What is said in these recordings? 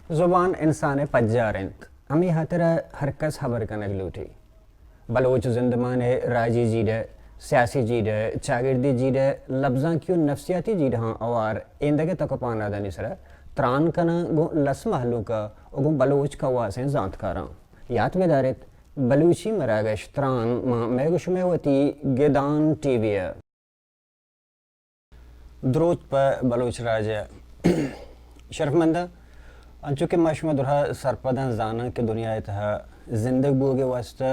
زبان انسان ءِ پجار انت، ہمے ہاترا ہر کس ہبر کنگ لوٹی۔ بلوچ زندمان ءِ راجی جیڑہ، سیاسی جیڑہ، چاگردی جیڑہ، لبزانکی و نفسیاتی جیڑہاں اوار ایندگہ تک و پانادانی سرا تران کناں گوں لس مہلوک ءَ و گوں بلوچ کواسیں زانتکاراں۔ یات بداریت، بلوچی مراگش تران ماں مئے گوں شمئے وتی گدان ٹی وی ءَ۔ دروت پہ بلوچ راج ءِ شرفمنداں، انچو کہ ما شما درا سرپداں زاناں کہ دنیا ءِ تہا زندگ بوگ ءِ واستہ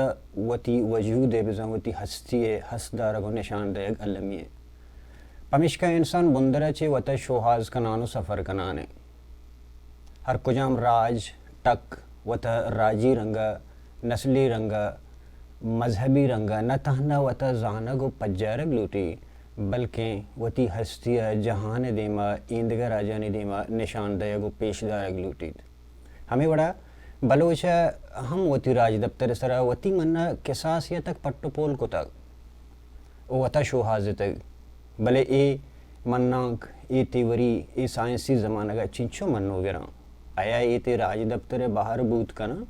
وتی وجود ءَ بزاں وتی ہستی ءِ ہست دارگ و نشان دئیگ المی انت۔ پمیشکا انسان بندر ءَ چہ وت ءَ شوہاز کنان و سفر کنان انت۔ ہر کجام راج، ٹک وت ءَ راجی رنگ ءَ، نسلی رنگ ءَ، مذہبی رنگ ءَ نہ تہنا وت ءَ زانگ و پجارگ لوٹی، بلکیں وتی ہستی ءَ جہان ءِ دیما ایندگہ راجانی دیما نشان دئیگ و پیش دارگ لوٹیت۔ ہمے وڑا بلوچ ءَ ہم وتی راجدپتر ءِ سرا وتی من ءَ کساسے ءَ تک پٹ و پول کتگ و وت ءَ شوہازتگ، بلے اے منانک، اے تیوری، اے سائنسی زمانگ ءَ چنچو منوگر آں؟ آیا اے تئی راجدپتر ءِ بہر بوت کناں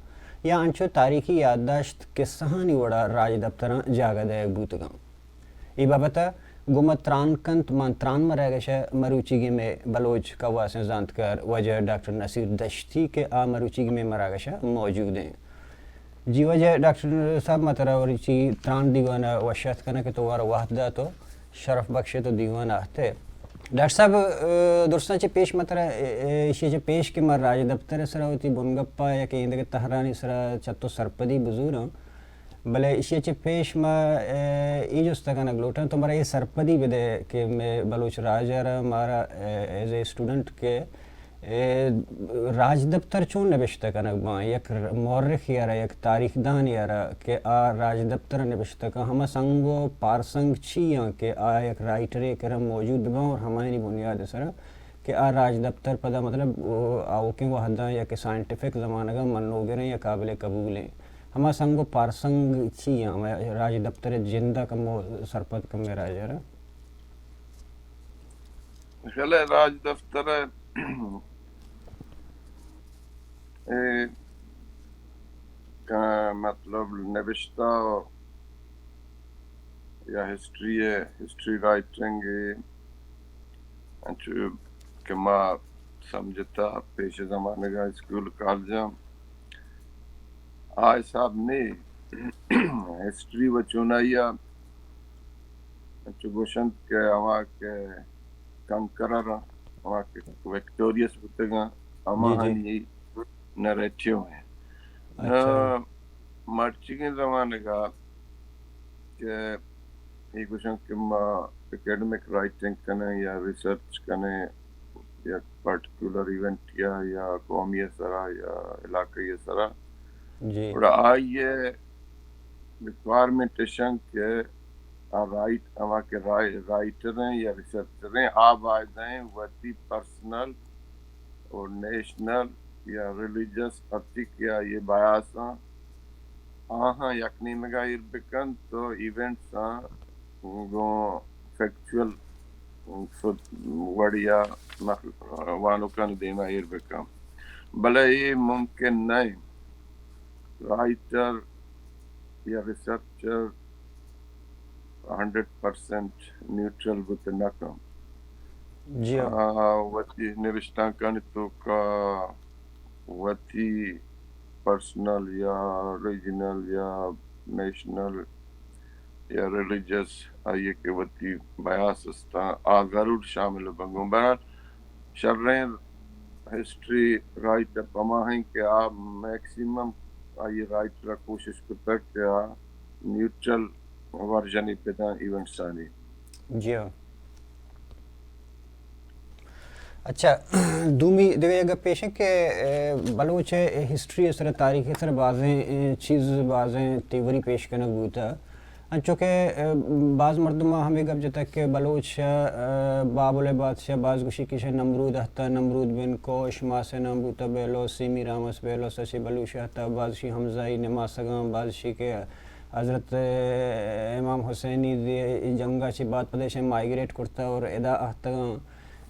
یا انچو تاریخی یادداشت کسہانی وڑا راجدپتراں جاگہ دئیگ بوتگاں؟ اے بابت ءَ گوں ما تران کنت، مان تران مراگش ءِ مروچیگیں مئے بلوچ کواسیں زانتکار واجہ ڈاکٹر نصیر دشتی کہ آ مروچیگیں مئے مراگش ءَ موجود ایں۔ جی واجہ ڈاکٹر صاحب، ما ترا مروچی تران دیوان ءَ وش آتک کناں کہ تو وار وہد دات و شرف بخشت و دیوان ءَ آہتے۔ ڈاکٹر صاحب، ءَ، درستاں چہ پیش ما ترا، ءَ، ءَ، ایشی چہ پیش کہ ما راجدپتر ءِ سرا وتی بنگپ ءَ یا کہ ایندگہ تہرانی سرا چہ تو سرپدی بزوراں، بلے ایشی ءَ چہ پیش ما، ءَ، اے جست ءَ کنگ لوٹاں، تو مارا اے سرپدی بدئے کہ مئے بلوچ راج ءَ را مارا، ءَ، ایز اے اسٹوڈنٹ کہ، ءَ، راجدپتر چون نبشتہ کنگ باں، یک ر-، مورخے ءَ را، یک تاریخ دانے ءَ را کہ آ راجدپتر ءَ نبشتہ کن، ہما سنگ و پارسنگ چی آں کہ آ یک رائٹرے ءِ کرا موجود باں اور ہمایانی بنیاد ءِ سرا کہ آ راجدپتر پدا مطلب، او، آوکیں وہداں یا کہ سائنٹیفک زمانگ ءَ منوگر ایں یا قابل قبول ایں۔ ہما سنگ و پارسنگ چی آں؟ ہما راجدپتر ءِ جند ءَ کمو سرپد کن مئے راج ءَ را۔ شلے راجدپتر ءِ اے کا مطلب نبشتہ یا ہسٹری ءِ، ہسٹری رائٹنگ ءِ، انچو کہ ما سمجھتا پیش زمانگ ءَ اسکول کالجاں آ حساب نے۔ ہسٹری و چونائی ءَ انچو گوشنت کہ ہما کہ کنکرر، ہما کہ وکٹوریس بوتگاں، جی، جی۔ ہماہانی نریٹیو ہیں۔ اچھا۔ نہ مرچیگیں زمانگ ءَ کہ اے گوشاں کہ ما اکیڈمک رائٹنگ کنیں یا ریسرچ کنیں یک پرٹیکولر ایونٹ یا، یا قومی ءِ سرا یا علاقائی ءِ سرا۔ جی۔ گڑا آئی ءِ ریکوائرمنٹ اش انت کہ آ رائٹ، ہما کہ رائ-، رائٹر ہیں یا ریسرچر ہیں، آ باید ہیں وتی پرسنل اور نیشنل یا ریلیجس ہرچی کہ آئی ءِ بایاس آں، آہاں یک نیمگا ایر بکنت تو ایونٹس آں گوں فیکچوئل وڑیا مخ-، وانوکانی دیما ایر بکن۔ بلے اے ممکن نہ انت۔ رائٹر یا ریسرچر ہنڈریڈ پرسنٹ نیوٹرل بوت نہ کن۔ جی ہاں۔ آ، وتی نبشتانکانی توکا وتی پرسنل یا ریجنل یا نیشنل یا ریلیجس آئی کہ وتی بیاس استاں، آ ضرور شامل بنگوں۔ بہرحال، شریں ہسٹری رائٹر پما ہیں کہ آ میکسیمم آئی رائٹر کوشش کرتا کہ آ نیوٹرل ورژن بدن ایونٹس آنی۔ جی ہاں۔ اچھا، دومی دگہ یک گپے ایش کہ، اے، بلوچ ہسٹری سر، تاریخ سر بازیں، اے، چیز، بازیں تیوری پیش کنگ بوتا۔ انچو کہ، اے، باز مردم ہمیں گپ جتا کہ بلوچ، اے، بابل بادشاہ، باز گوشی کہ نمرود ہتا، نمرود بن کوش، ماسے نام بوتا بیلوس، سیمی رامس بیلوس، اشی بلوچ ہتا، باز شی حمزائی نماسگاں، باز شی کہ حضرت، اے، امام حسینی دی جنگا چی بعد پدیش مائگریٹ کرتا اور ادا اہتگاں۔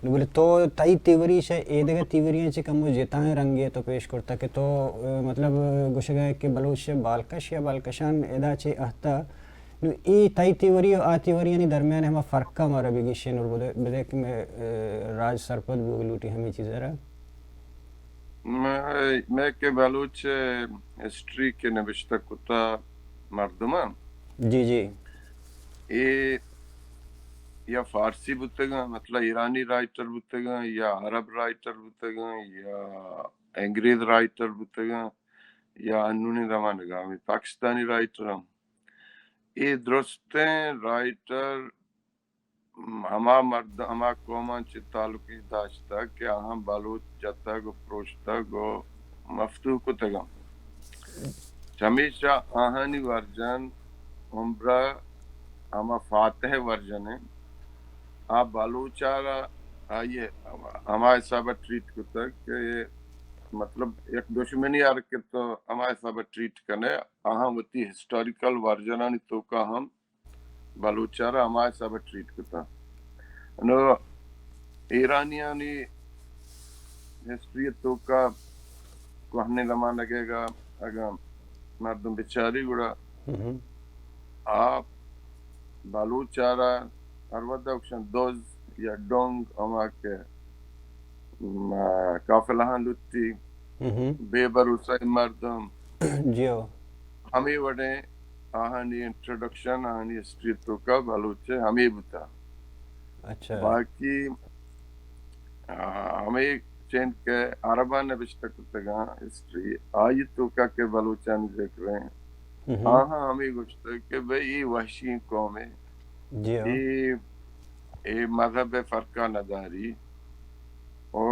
نو بلے تو تئی تیوری شہ اے دگہ تیوریاں چہ کمو جتائیں رنگے تو پیش کرتا کہ تو، اے، مطلب، گوشگا ہے کہ بلوچ بالکش یا بالکشان ادا چہ اہتا۔ نو اے تئی تیوری و آ تیوریانی درمیان ہما فرقا مارا بگیشے نور بدے، بدے کہ میں، اے، راج سرپد بوگ لوٹی ہمیں چیز را۔ میں، میں کہ بلوچ ہسٹری کہ نبشتہ کتا مردماں۔ جی، جی۔ اے یا فارسی بوتگاں، مطلب ایرانی رائٹر بوتگاں، یا عرب رائٹر بوتگاں، یا انگریز رائٹر بوتگاں، یا انونی زمانگا ہمیں پاکستانی رائٹر ہم۔ اے درستیں رائٹر ہما مرد، ہما قوماں چہ تعلقی داشتگ کہ آہاں بلوچ جتگ و پروشتگ و مفتوح کتگاں۔ چمیشا آہانی ورژن عمرہ ہما فاتح ورژن انت۔ آ بلوچ ء را آئی ء ہما حساب ء ٹریٹ کتگ کہ مطلب یک دشمنی ء کہ تو ہما حساب ء ٹریٹ کنے، آہاں وتی ہسٹوریکل ورژنانی توکا ہم بلوچ ء را ہما حساب ء ٹریٹ کتگ۔ نو ایرانیانی ہسٹری ء توکا کوہنیں زمانگ ء اگاں مردم بچاری گڑا آ بلوچ ء را ہر وھد ء گوشن دز یا ڈونگ، ہما کہ، م، قافلہاں لٹی، بے بھروسہ مردم۔ جی ہو۔ ہمے وڑیں آہانی انٹروڈکشن، آہانی ہسٹری توکا بلوچ ء ہمے بوتا۔ اچھا۔ باقی، آ، ہمے چین کہ عرباں نبشتہ کتگاں ہسٹری، آئی توکا کہ بلوچانی ذکر ہیں۔ آہاں ہمے گوشتگ کہ بھئی اے وحشی قوم ہے۔ جی ہاں۔ اے، اے مذہب فرقہ نداری۔ او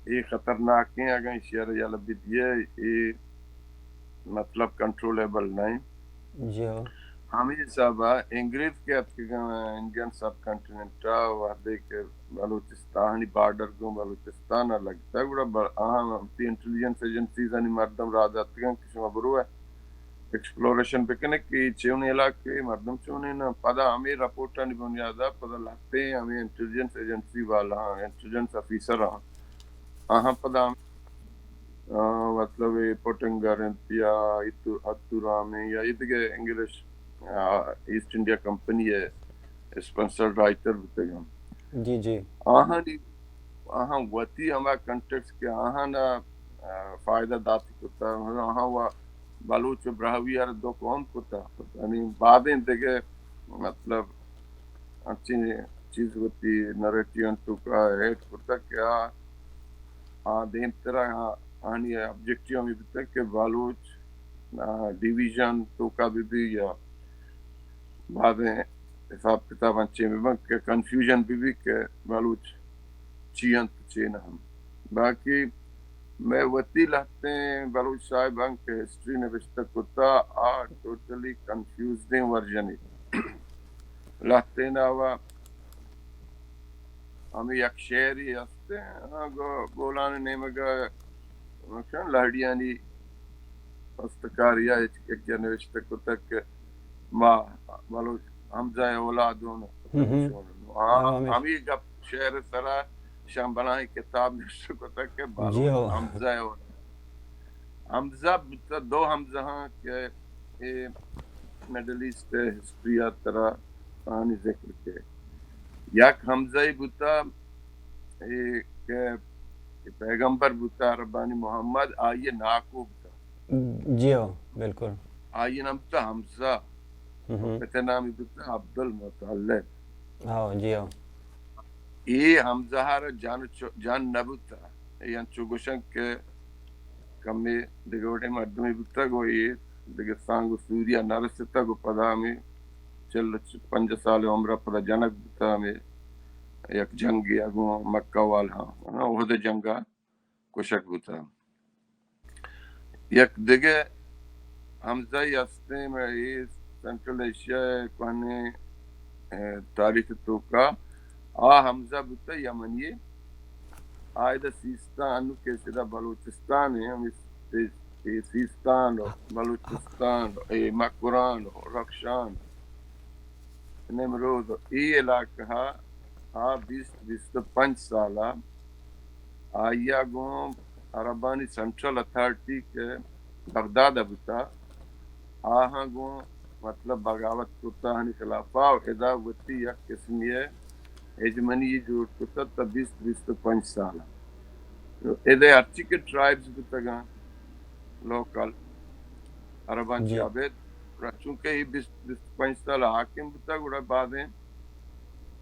اے خطرناکیں، اگاں ایشی ء را یلہ بدیئے، اے مطلب کنٹرولبل نہ انت۔ جی ہو۔ ہمے حساب ء انگریز کہ اتکگاں انڈین سب کانٹیننٹ ء، وہدے کہ بلوچستانی بارڈر گوں بلوچستان ء لگتگ، گڑا بل-، آہاں وتی انٹیلیجنس ایجنسیزانی مردم راہ داتگاں کہ شما برو ء ایکسپلوریشن بکنے کہ اے چونیں علاقے، مردم چونیں نہ۔ پدا ہمے رپورٹانی بنیاد ء پدا لہتیں ہمے انٹیلیجنس ایجنسی والا، انٹیلیجنس آفیسر آں، آہاں پدا ہم، آ، مطلب اے پوٹنگر انت یا اتو-، اتو رام ہیں یا اے دگہ انگلش، آ، ایسٹ انڈیا کمپنی ء اسپانسر رائٹر بوتگاں۔ جی، جی۔ آہانی، آہاں وتی ہما کنٹیکس کہ آہاں ء، آ، فائدہ دات کتا، آہاں و بلوچ و براہوئی ء را دو قوم کتا۔ یعنی بعدیں دگہ مطلب انچیں چیز وتی نریٹیو توکا ایڈ کرتا کہ آ، آ دیمترا آ، آہانی آبجیکٹیو ہمیں بوتا کہ بلوچ، آ، ڈویژن توکا بہ بی یا بازیں حساب کتاب انچیں بہ بنت کہ کنفیوژن بہ بی کہ بلوچ چی انت، چی نہ انت۔ باقی مئے وتی لہتیں بلوچ صاحباں کہ ہسٹری نبشتہ کتا، آ ٹوٹلی کنفیوزڈیں ورژنے۔ لہتیں آوا ہمے یک شعرے است، ہاں، گو-، گولان نیمگ ء لہڑیانی استکاری ء یک جا نوشتہ کتگ کہ ما بلوچ حمزہ ء اولاد اوں۔ ہم۔ ہاں، ہاں، ہمے۔ ہمے گپ شعر ء سرا شاں بلاہیں کتاب نوشتہ کتگ کہ بلوچ، جی ہو۔ حمزہ ء اولاد۔ حمزہ بوتہ، دو حمزہ ہاں کہ اے مڈل ایسٹ ء ہسٹری ء ترا آہانی ذکر کہ یک حمزہ ای بوتہ، اے کہ پیغمبر بوتہ عربانی محمد، آئی ء ناکو بوتہ۔ جی ہو، بالکل۔ آئی ء نام بوتہ حمزہ، ہم۔ پت ء نامی بوتہ عبدالمطلب۔ ہاں، جی ہو۔ اے حمزہ ء را جن چ-، جن نہ بوتہ۔ اے انچو گوشن کہ کمے دگہ وڑیں مردمے بوتگ و اے دگہ سانگ و سوریا نہ رستگ و پدا ہمے چل پنجاہ سال عمر ء پدا جنگ بوتگ، ہمے یک جنگے ء گوں مکہ والاں، احد جنگ ء کشگ بوتگ۔ یک دگہ حمزہ ای ہستیں، مئے اے سینٹرل ایشیا ء کوہنیں، ء، تاریخ ء توکا آ حمزہ بوتہ یمنی ء۔ آ ادا سیستان، انو کہ ادا بلوچستان ء، ہمے سی-، اے سیستان و بلوچستان و اے مکران و رخشان، نمرود و اے علاقہ ء آ بیست، بیست و پنچ سال ء آئی ء گوں عربانی سینٹرل اتھارٹی کہ بغداد ء بوتا، آہاں گوں مطلب بغاوت کرتا آہانی خلاف ء و ادا وتی یک قسمی ء ہیجمنی جوڑ کرتا تا بیست، بیست و پنچ سال ء۔ ادا ہرچی کہ ٹرائبز بوتگاں لوکل عربان جی۔ چابید، چونکہ یہ بیست، بیست و پنچ سال حاکم بوتا، گڑا بعدیں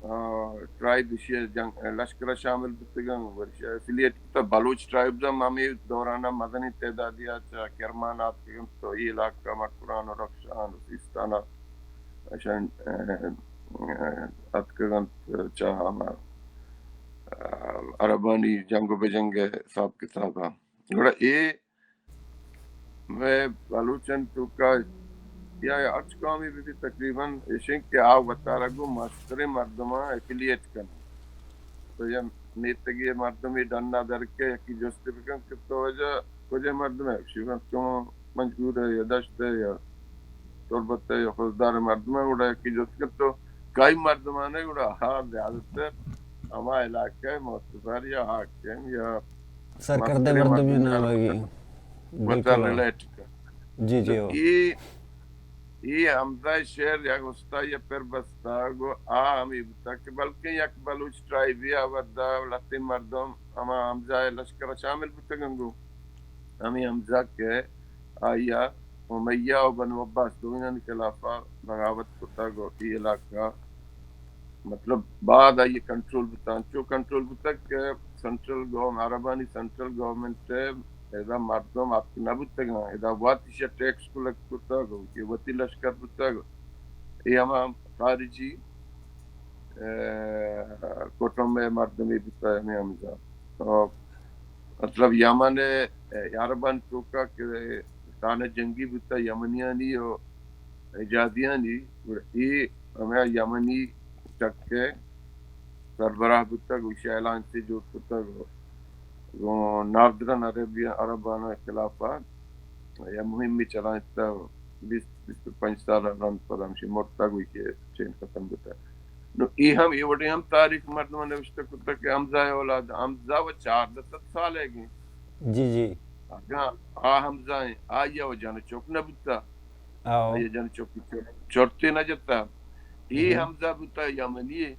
آ، ٹرائب ایشی ء جنگ، لشکر ء شامل بوتگاں، ورشی ء ایفیلیٹ بوتگ۔ بلوچ ٹرائبز ہم ہمے دوران ء مزنیں تعدادی ء چہ کرمان آتکگ انت تو اے علاقہ مکران و رخشان و سیستان ء اشان، ء، ء، اتکگ انت چہ ہما، ء، عربانی جنگ و بجنگ ء حساب کتاب ء۔ گڑا اے مئے بلوچانی توکا یا ہرچ قومے بہ بیت، تقریباً ایشیں کہ آ وتارا گوں مستریں مردماں ایفیلیٹ کنت۔ تو یا میتگی مردمے ڈنا در کے یکی جستے بکن کہ تو واجہ کجے مردم ہے؟ شی گوشت کہ من منجگور ہے یا دشت ہے یا تربت ہے یا خضدار مردم ہے، گڑا یکی جست کہ تو کئی مردمانے، گڑا ہا زیادہ تر ہما علاقہ معتبر یا حاکم یا سرکردہ مستریں مردمے مردم نام آگی۔ وتا بالکل۔ ریلیٹ کن۔ جی، جی، تو ہو۔ اے، اے حمزہ شعر یک استاد یا پر بستا گو آ ہمیں بوتا کہ بلکہ یک بلوچ ٹرائبی آ ودا لتے مردم ہما حمزہ لشکر شامل بوتگن گو۔ ہمیں حمزہ کہ آیا امیہ و بنو عباس دوئینانی خلاف بغاوت کتگ و ای علاقہ مطلب بعد آئی کنٹرول بوتگ، انچو کنٹرول بوتگ کہ سینٹرل گورن-، عربانی سینٹرل گورنمنٹ ء ادا مردم اتک نہ بوتگاں، ادا وت ایشی ٹیکس کلیکٹ کتگ و کہ وتی لشکر بوتگ، اے ہما خارجی، ء، کٹم ء مردمے بوتگ ہمیں حمزہ۔ و مطلب یمن ء عربانی توکا کہ تانہ جنگی بوتگ یمنیانی و حجازیانی، گڑا اے ہمے یمنی چک ء سربراہ بوتگ، ایشی الائنس جوڑ کتگ، گوں ناردرن عربی، عربان خلاف ء یا مہمی چلائینتگ، بیست، بیست و پنچ سال رند پد ہمشی مرتگ، ایشی چین ختم بوتگ۔ نو اے ہم، اے وڑیں ہم تاریخ مردماں نوشتہ کتگ کہ حمزہ ء اولاد، حمزہ و چاردہ سد سال ء گیں۔ جی، جی۔ اگاں آ حمزہ ہیں، آئی ء و جن چک نہ بوتا۔ آؤ۔ آئی ء جن چک چر-، چرتے نہ جتا۔ اے ہم۔ حمزہ بوتا یمنی ہے۔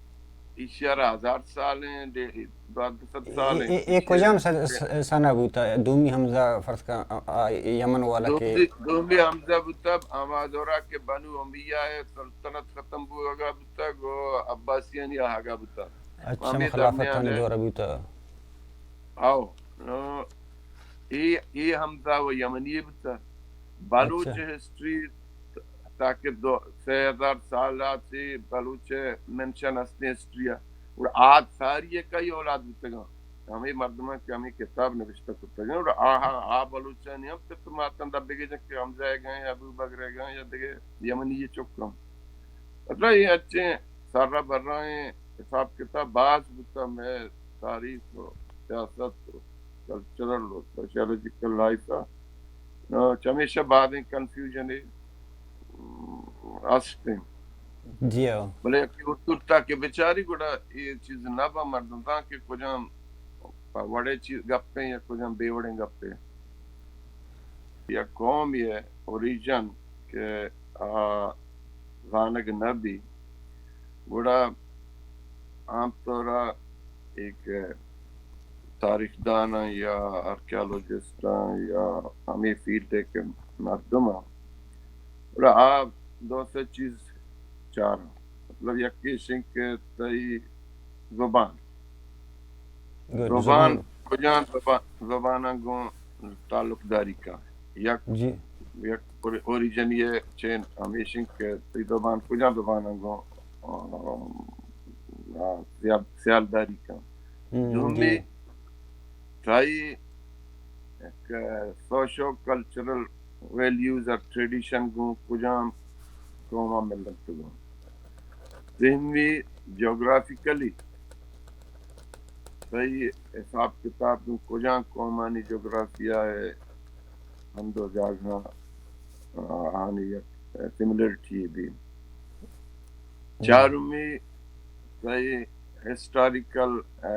ایشی ء را ہزار سال ہیں، ڈے-، دوازدہ سد سال اے، ہیں۔ اے، اے ایشی کجام س-، س-، سنہ بوتا؟ دومی حمزہ فرض کا، آ، آ، یمن والا کے۔ دومی، دومی حمزہ بوتا، ہما دورا کہ بنو امیہ ء سلطنت ختم بوگا بوتا، گو عباسیانی آہگا بوتا۔ اچھا، ہمے خلافتانی درمیان ء۔ دورہ بوتا۔ آؤ، نو، اے، اے حمزہ و یمنی بوتا۔ بلوچ اچھا۔ ہسٹری تاکہ دو، سے ہزار سال آتی بلوچ منشن ہستی ہسٹری ء۔ اور آج ساری کئی اولاد بوتگاں۔ ہمیں مردمان کہ ہمیں کتاب نوشتہ کرتگاں۔ اور آ، آ، آ بلوچانی ہم پت ماتن دبگے جن کہ حمزہ گئے، ابو بکر گئے یا دیگه یمنی چکم۔ مطلب یہ اچھے سر برائیں حساب کتاب باز بوتا میں تاریخ و سیاست و کلچرل و سوشیالوجیکل لائف ء۔ نو چمیشہ بازیں کنفیوژن ہستیں۔ جی ہاں۔ بلے کہ اردو تا کہ بچاری گڑا یہ چیز نہ با مردم تاں کہ کجام پہ وڑے چیز گپیں یا کجام بے وڑیں گپیں۔ یا قوم یہ اوریجن کہ آ زانگ نہ بی، گڑا عام طور ء ایک تاریخ داناں یا آرکیالوجسٹاں یا ہمے فیلڈ ء کہ مردماں، گڑا آ دو سے چیز چاراں۔ مطلب یکے ایش انت کہ تئی زبان۔ گڈ، زبان۔ زبان۔ کجام زبان، زباناں گوں تعلق داری کا؟ یک، جی۔ یک اور-، اوریجن یہ چین ہمیشن کہ تئی زبان کجام زباناں گوں، آ، آ، سیال، سیال داری کا؟ ہم، دومی، جی۔ تئی کہ سوشو کلچرل ویلیوز اور ٹریڈیشن گوں کجام قوم ءَ ملنت گوں؟ سیمی، جغرافیکلی تئی حساب کتاب گوں کجام قومانی جغرافیہ ءِ ہند و جاگہاں، آ، آہانی یک سملرٹی بی؟ چارمی، تئی ہسٹوریکل، آ،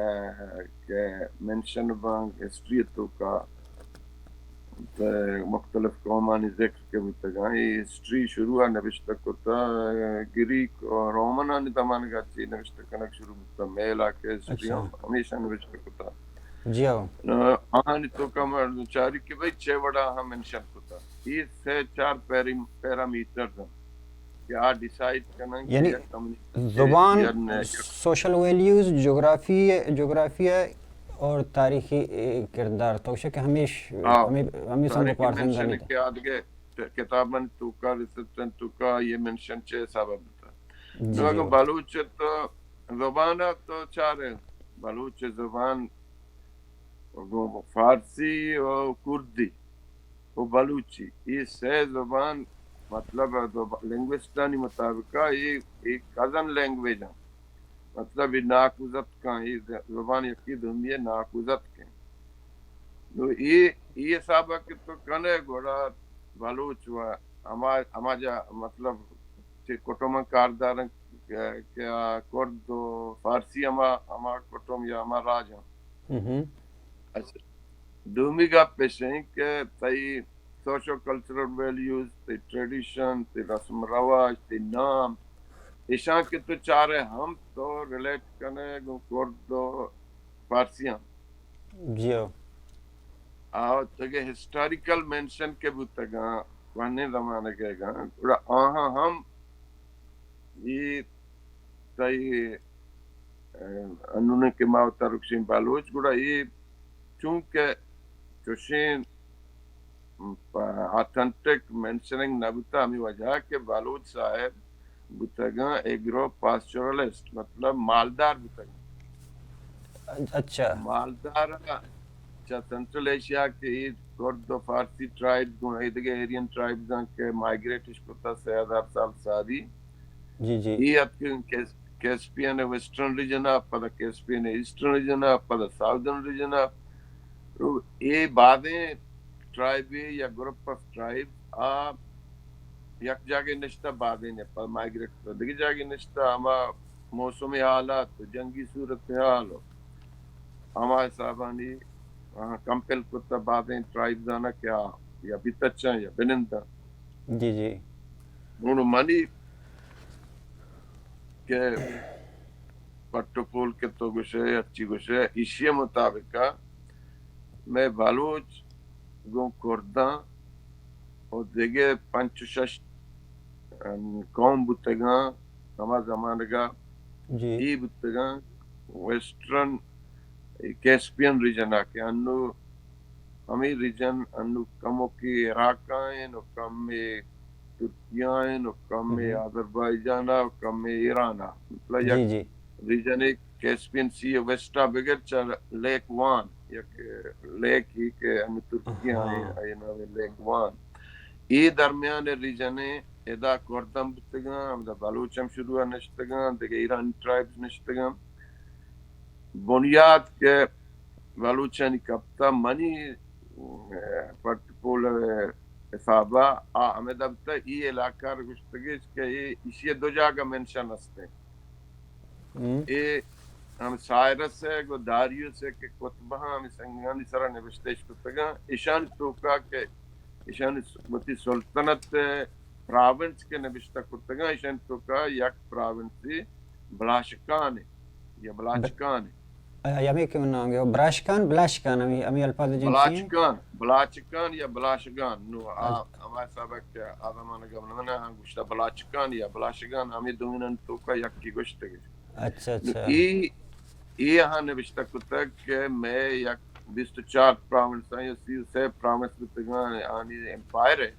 کہ منشن بانگ ہسٹری توکا، تئی مختلف قومانی ذکر کہ بوتگاں، اے ہسٹری شروع ءَ نبشتہ کتا، گریک و رومنانی زمانگ ءَ چی نبشتہ کنگ شروع بوتا، مئے علاقہ ہسٹری اچھا۔ ہم ہمیشہ نبشتہ کتا۔ جی ہاں۔ آ، آہانی توکا ما چاری کہ بھئی چے وڑا ہم منشن کتا۔ اے سے چار پیری-، پیرامیٹرز ہم کہ آ ڈیسائیڈ کنن کہ یعنی یک کمیونٹی زبان، یا نہ، یک سوشل ویلیوز، جغرافی، جغرافیہ اور تاریخی، اے، کردار تو شک ہمیش، ہاں۔ ہمیں، ہمیں سنگ تاریخی پارسن منشن جانی تھا۔ کہ آدگہ کتاباں توکا، ریسرچاں توکا یہ منشن چے حساب بوتا۔ جی، نو اگر جی۔ بلوچ تو زبان تو چارے، بلوچ زبان گوں فارسی و کردی و بلوچی، اے سے زبان، مطلب، زب-، لنگوسٹانی مطابق اے، اے کزن لینگویج ہیں۔ مطلب، اے ناکوزتکاں، اے ز-، زبان یکی دومی ناکوزتکیں۔ نو اے، اے حساب کہ تو کنے گڑا بلوچ و ہما، ہما جا، مطلب، چہ کٹوماں کاردارن کہ، کہ آ کرد و فارسی ہما، ہما کٹوم یا ہما راج ہیں۔ ہم۔ اچھا۔ دومی گپ ایش ہیں کہ تئی سوشو کلچرل ویلیوز، تئی ٹریڈیشن، تئی رسم رواج، تئی نام، ایشاں کہ تو چارے ہم تو ریلیٹ کنے گوں کرد و فارسیاں۔ جی ہو۔ آ، تگہ ہسٹوریکل مینشن کہ بوتگاں، کوہنیں زمانگے گاں، گڑا آہاں ہم اے تئی، ا، انون کہ ما وتا رکشیں بلوچ، گڑا اے چونکہ چوشیں، م، پہ اتھنٹک مینشننگ نہ بوتا، ہمے وجہ کہ بلوچ صاحب بوتگاں ایگرو پاسچورلسٹ، مطلب مالدار بوتگاں۔ اچھا۔ مالدار چہ سینٹرل ایشیا کہ اے کرد و فارسی ٹرائبز گوں اے دگہ ایرین ٹرائبز آں کہ مائیگریٹ اش کتا سے ہزار سال ساری۔ جی، جی۔ اے اتکن کیس-، کیسپین ویسٹرن ریجن ءَ، پدا کیسپین ایسٹرن ریجن ءَ، پدا ساؤدرن ریجن ءَ۔ اے بازیں ٹرائب یا گروپ آف ٹرائب آ یک جاگہ نشتہ، بازیں نے پدا مائیگریٹ کتا دگہ جاگہ نشتہ، ہما موسمی حالات، جنگی صورتحال، ہما حسابانی، آ، کمپیل کتا بازیں ٹرائبز آناں کہ آ یا بتچاں یا بننداں۔ جی، جی۔ نون منی کہ پٹ و پول کہ تو گوشے، ہرچی گوشے، ایشی مطابق مئے بلوچ گوں کرداں و دگہ پنچ و شش، ام، قوم بوتگاں ہما زمانگا۔ جی۔ اے بوتگاں ویسٹرن کیسپین ریجن ءَ کہ انو ہمے ریجن انو کموکے عراق ءَ ایں و کمے ترکیہ ءَ ایں و کمے ہم۔ آذربائیجان ءَ و کمے ایران ءَ۔ مطلب جی، یک جی۔ ریجن کیسپین سی ءِ ویسٹ ءَ بگر چہ لیک وان، یک لیک ہی کہ ہمے ترکیہ ءَ ایں، ہاں۔ آئی نام لیک وان۔ اے درمیان ریجن ءَ ادا کردم بوتگاں، ہمدا بلوچ ہم شروع ءَ نشتگاں، دگہ ایرانی ٹرائبز نشتگاں۔ بنیاد کہ بلوچانی کپتا منی، اه، پٹ پول حسابا آ ہمے دبتا ای علاقہ را گوشتگش کہ ای، ایشی دو جاگہ منشن ہستے۔ ہم۔ اے ہم سائرس ہے گو داریوس ہے کہ کتبہاں ہمے سنگانی سرا نبشتہ اش کتگاں۔ ایشانی توکا کہ ایشانی س-، وتی سلطنت پراونس کہ نبشتہ کتگاں، ایشانی توکا یک پراونسی بلاشکان ہے یا بلاچکان ہے۔ آ، ہمے کہ من نام گے، براشکان، بلاشکان، ہمے، ہمے الفاظ جنسی ہیں؟ بلاچکان، بلاچکان یا بلاشگان۔ نو آ، اچھا۔ ہما حساب کہ آ زمانگ ءَ من ہاں گوشتا بلاچکان یا بلاشگان، ہمے دوئینانی توکا یکی گوشتگ۔ اچھا، نو اچھا۔ ای، ای ہاں نبشتہ کتگ کہ مئے یک بیست و چار پراونس یا سی و سے پراونس بوتگاں، آنی امپائر ہے۔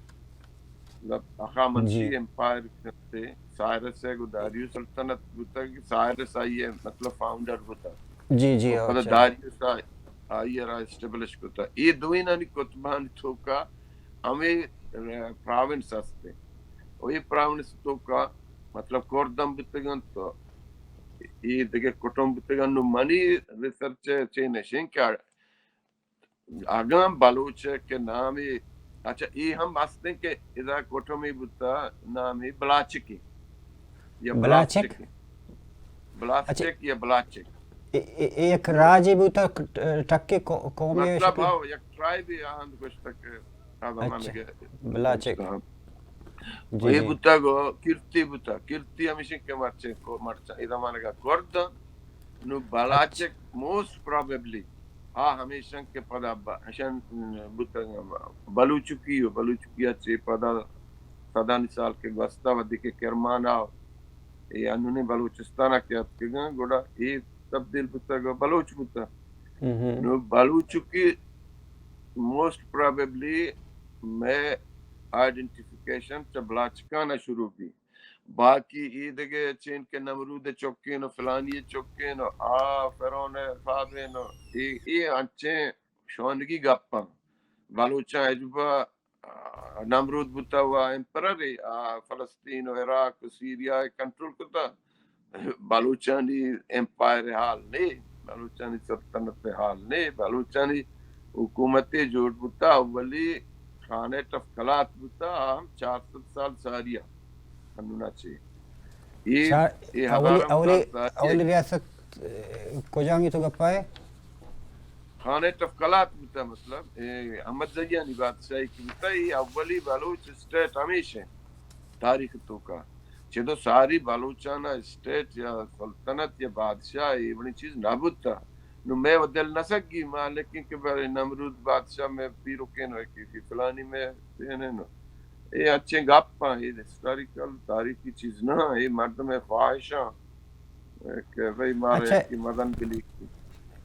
مطلب، ہخامنشی جی۔ امپائر کتے، سائرس ہے، گو داریوس سلطنت بوتگ، سائرس آئی ہے، مطلب، فاؤنڈر بوتگ۔ جی، جی، اور پدا اچھا۔ داریوس آئی، آئی را اسٹیبلش کتا۔ یہ دوینانی کتبانی توکا ہمیں، اہ، پراونس ہستے۔ اور یہ پراونس توکا، مطلب، کردم بوتگن تو یہ دیگه کٹم بوتگن۔ نو منی ریسرچ چے نشین کہ اگاں بلوچ کہ نامی، اچھا، اے ہم ہستیں کہ ادا کٹمی بوتا، نامی بلاچکی یا بلاچک؟ بلاچکی۔ اچھا۔ بلاچک یا بلاچک۔ اے، اے، اے یک راجے بوتا، ک-، ٹکے قو-، قومے مطلب، شکل؟ ہاں، یک ٹرائبے آہند گوشتگ کہ آ زمانگ اچھا۔ بلاچک۔ جی، اے جی۔ بوتا گو، کیرتی بوتا۔ کیرتی ہمیشہ کہ مرچیں، کو-، مرچاں۔ اے زمانگا کرد، نو بلاچک اچھا۔ موسٹ پرابیبلی آ ہمیشن کہ پدا ب-، ہشن بوتگ بلوچکی و بلوچکی ء چہ پدا صدانی سال کہ گوستہ، وھدے کہ کرمانا اے انونیں بلوچستان ء کہ اتکگاں، گڑا اے تبدیل بوتگ و بلوچ بوتگ۔ ہم۔ نو بلوچکی موسٹ پرابیبلی مئے آئیڈینٹیفیکیشن چہ بلاچکان ء شروع بی۔ باقی اے دگہ چین کہ نمرود ء چکین و فلانی ء چکین و آ فرعون ء صاحبین و اے، اے انچیں شونگی گپاں۔ بلوچاں عجبہ، آ، نمرود بوتا و امپرر آ فلسطین و عراق و سیریا ء کنٹرول کتا۔ بلوچانی امپائر حال نے، بلوچانی سلطنت حال نے، بلوچانی حکومت جوڑ بوتا، اولی خانہ ٹفکلات بوتا، ہم چار سد سال ساریا۔ انونا چے؟ اے، چار، اے اولی، ہزاراں اولی، سال ساری اولی ہے۔ ریاست، اے، کجامی تو گپا ہے؟ خانہ ٹفکلات بوتا، مطلب، اے، احمد زیانی بادشاہی کی بوتا، اے اولی بلوچ اسٹیٹ ہمیش ہے تاریخ توکا۔ چدو ساری بلوچانا اسٹیٹ یا سلطنت یا بادشاہ اے وڑیں چیز نہ بوتا۔ نو مئے و دل نہ سگی ما، لیکن کہ بلے نمرود بادشاہ مئے پیرکین و کہ فلانی مئے پینن۔ اے اچھیں گپاں، اے ہسٹوریکل، تاریخی چیز نہ، اے مردم خواہشاں کہ بھئی مارے اچھا۔ کہ مدن بلی۔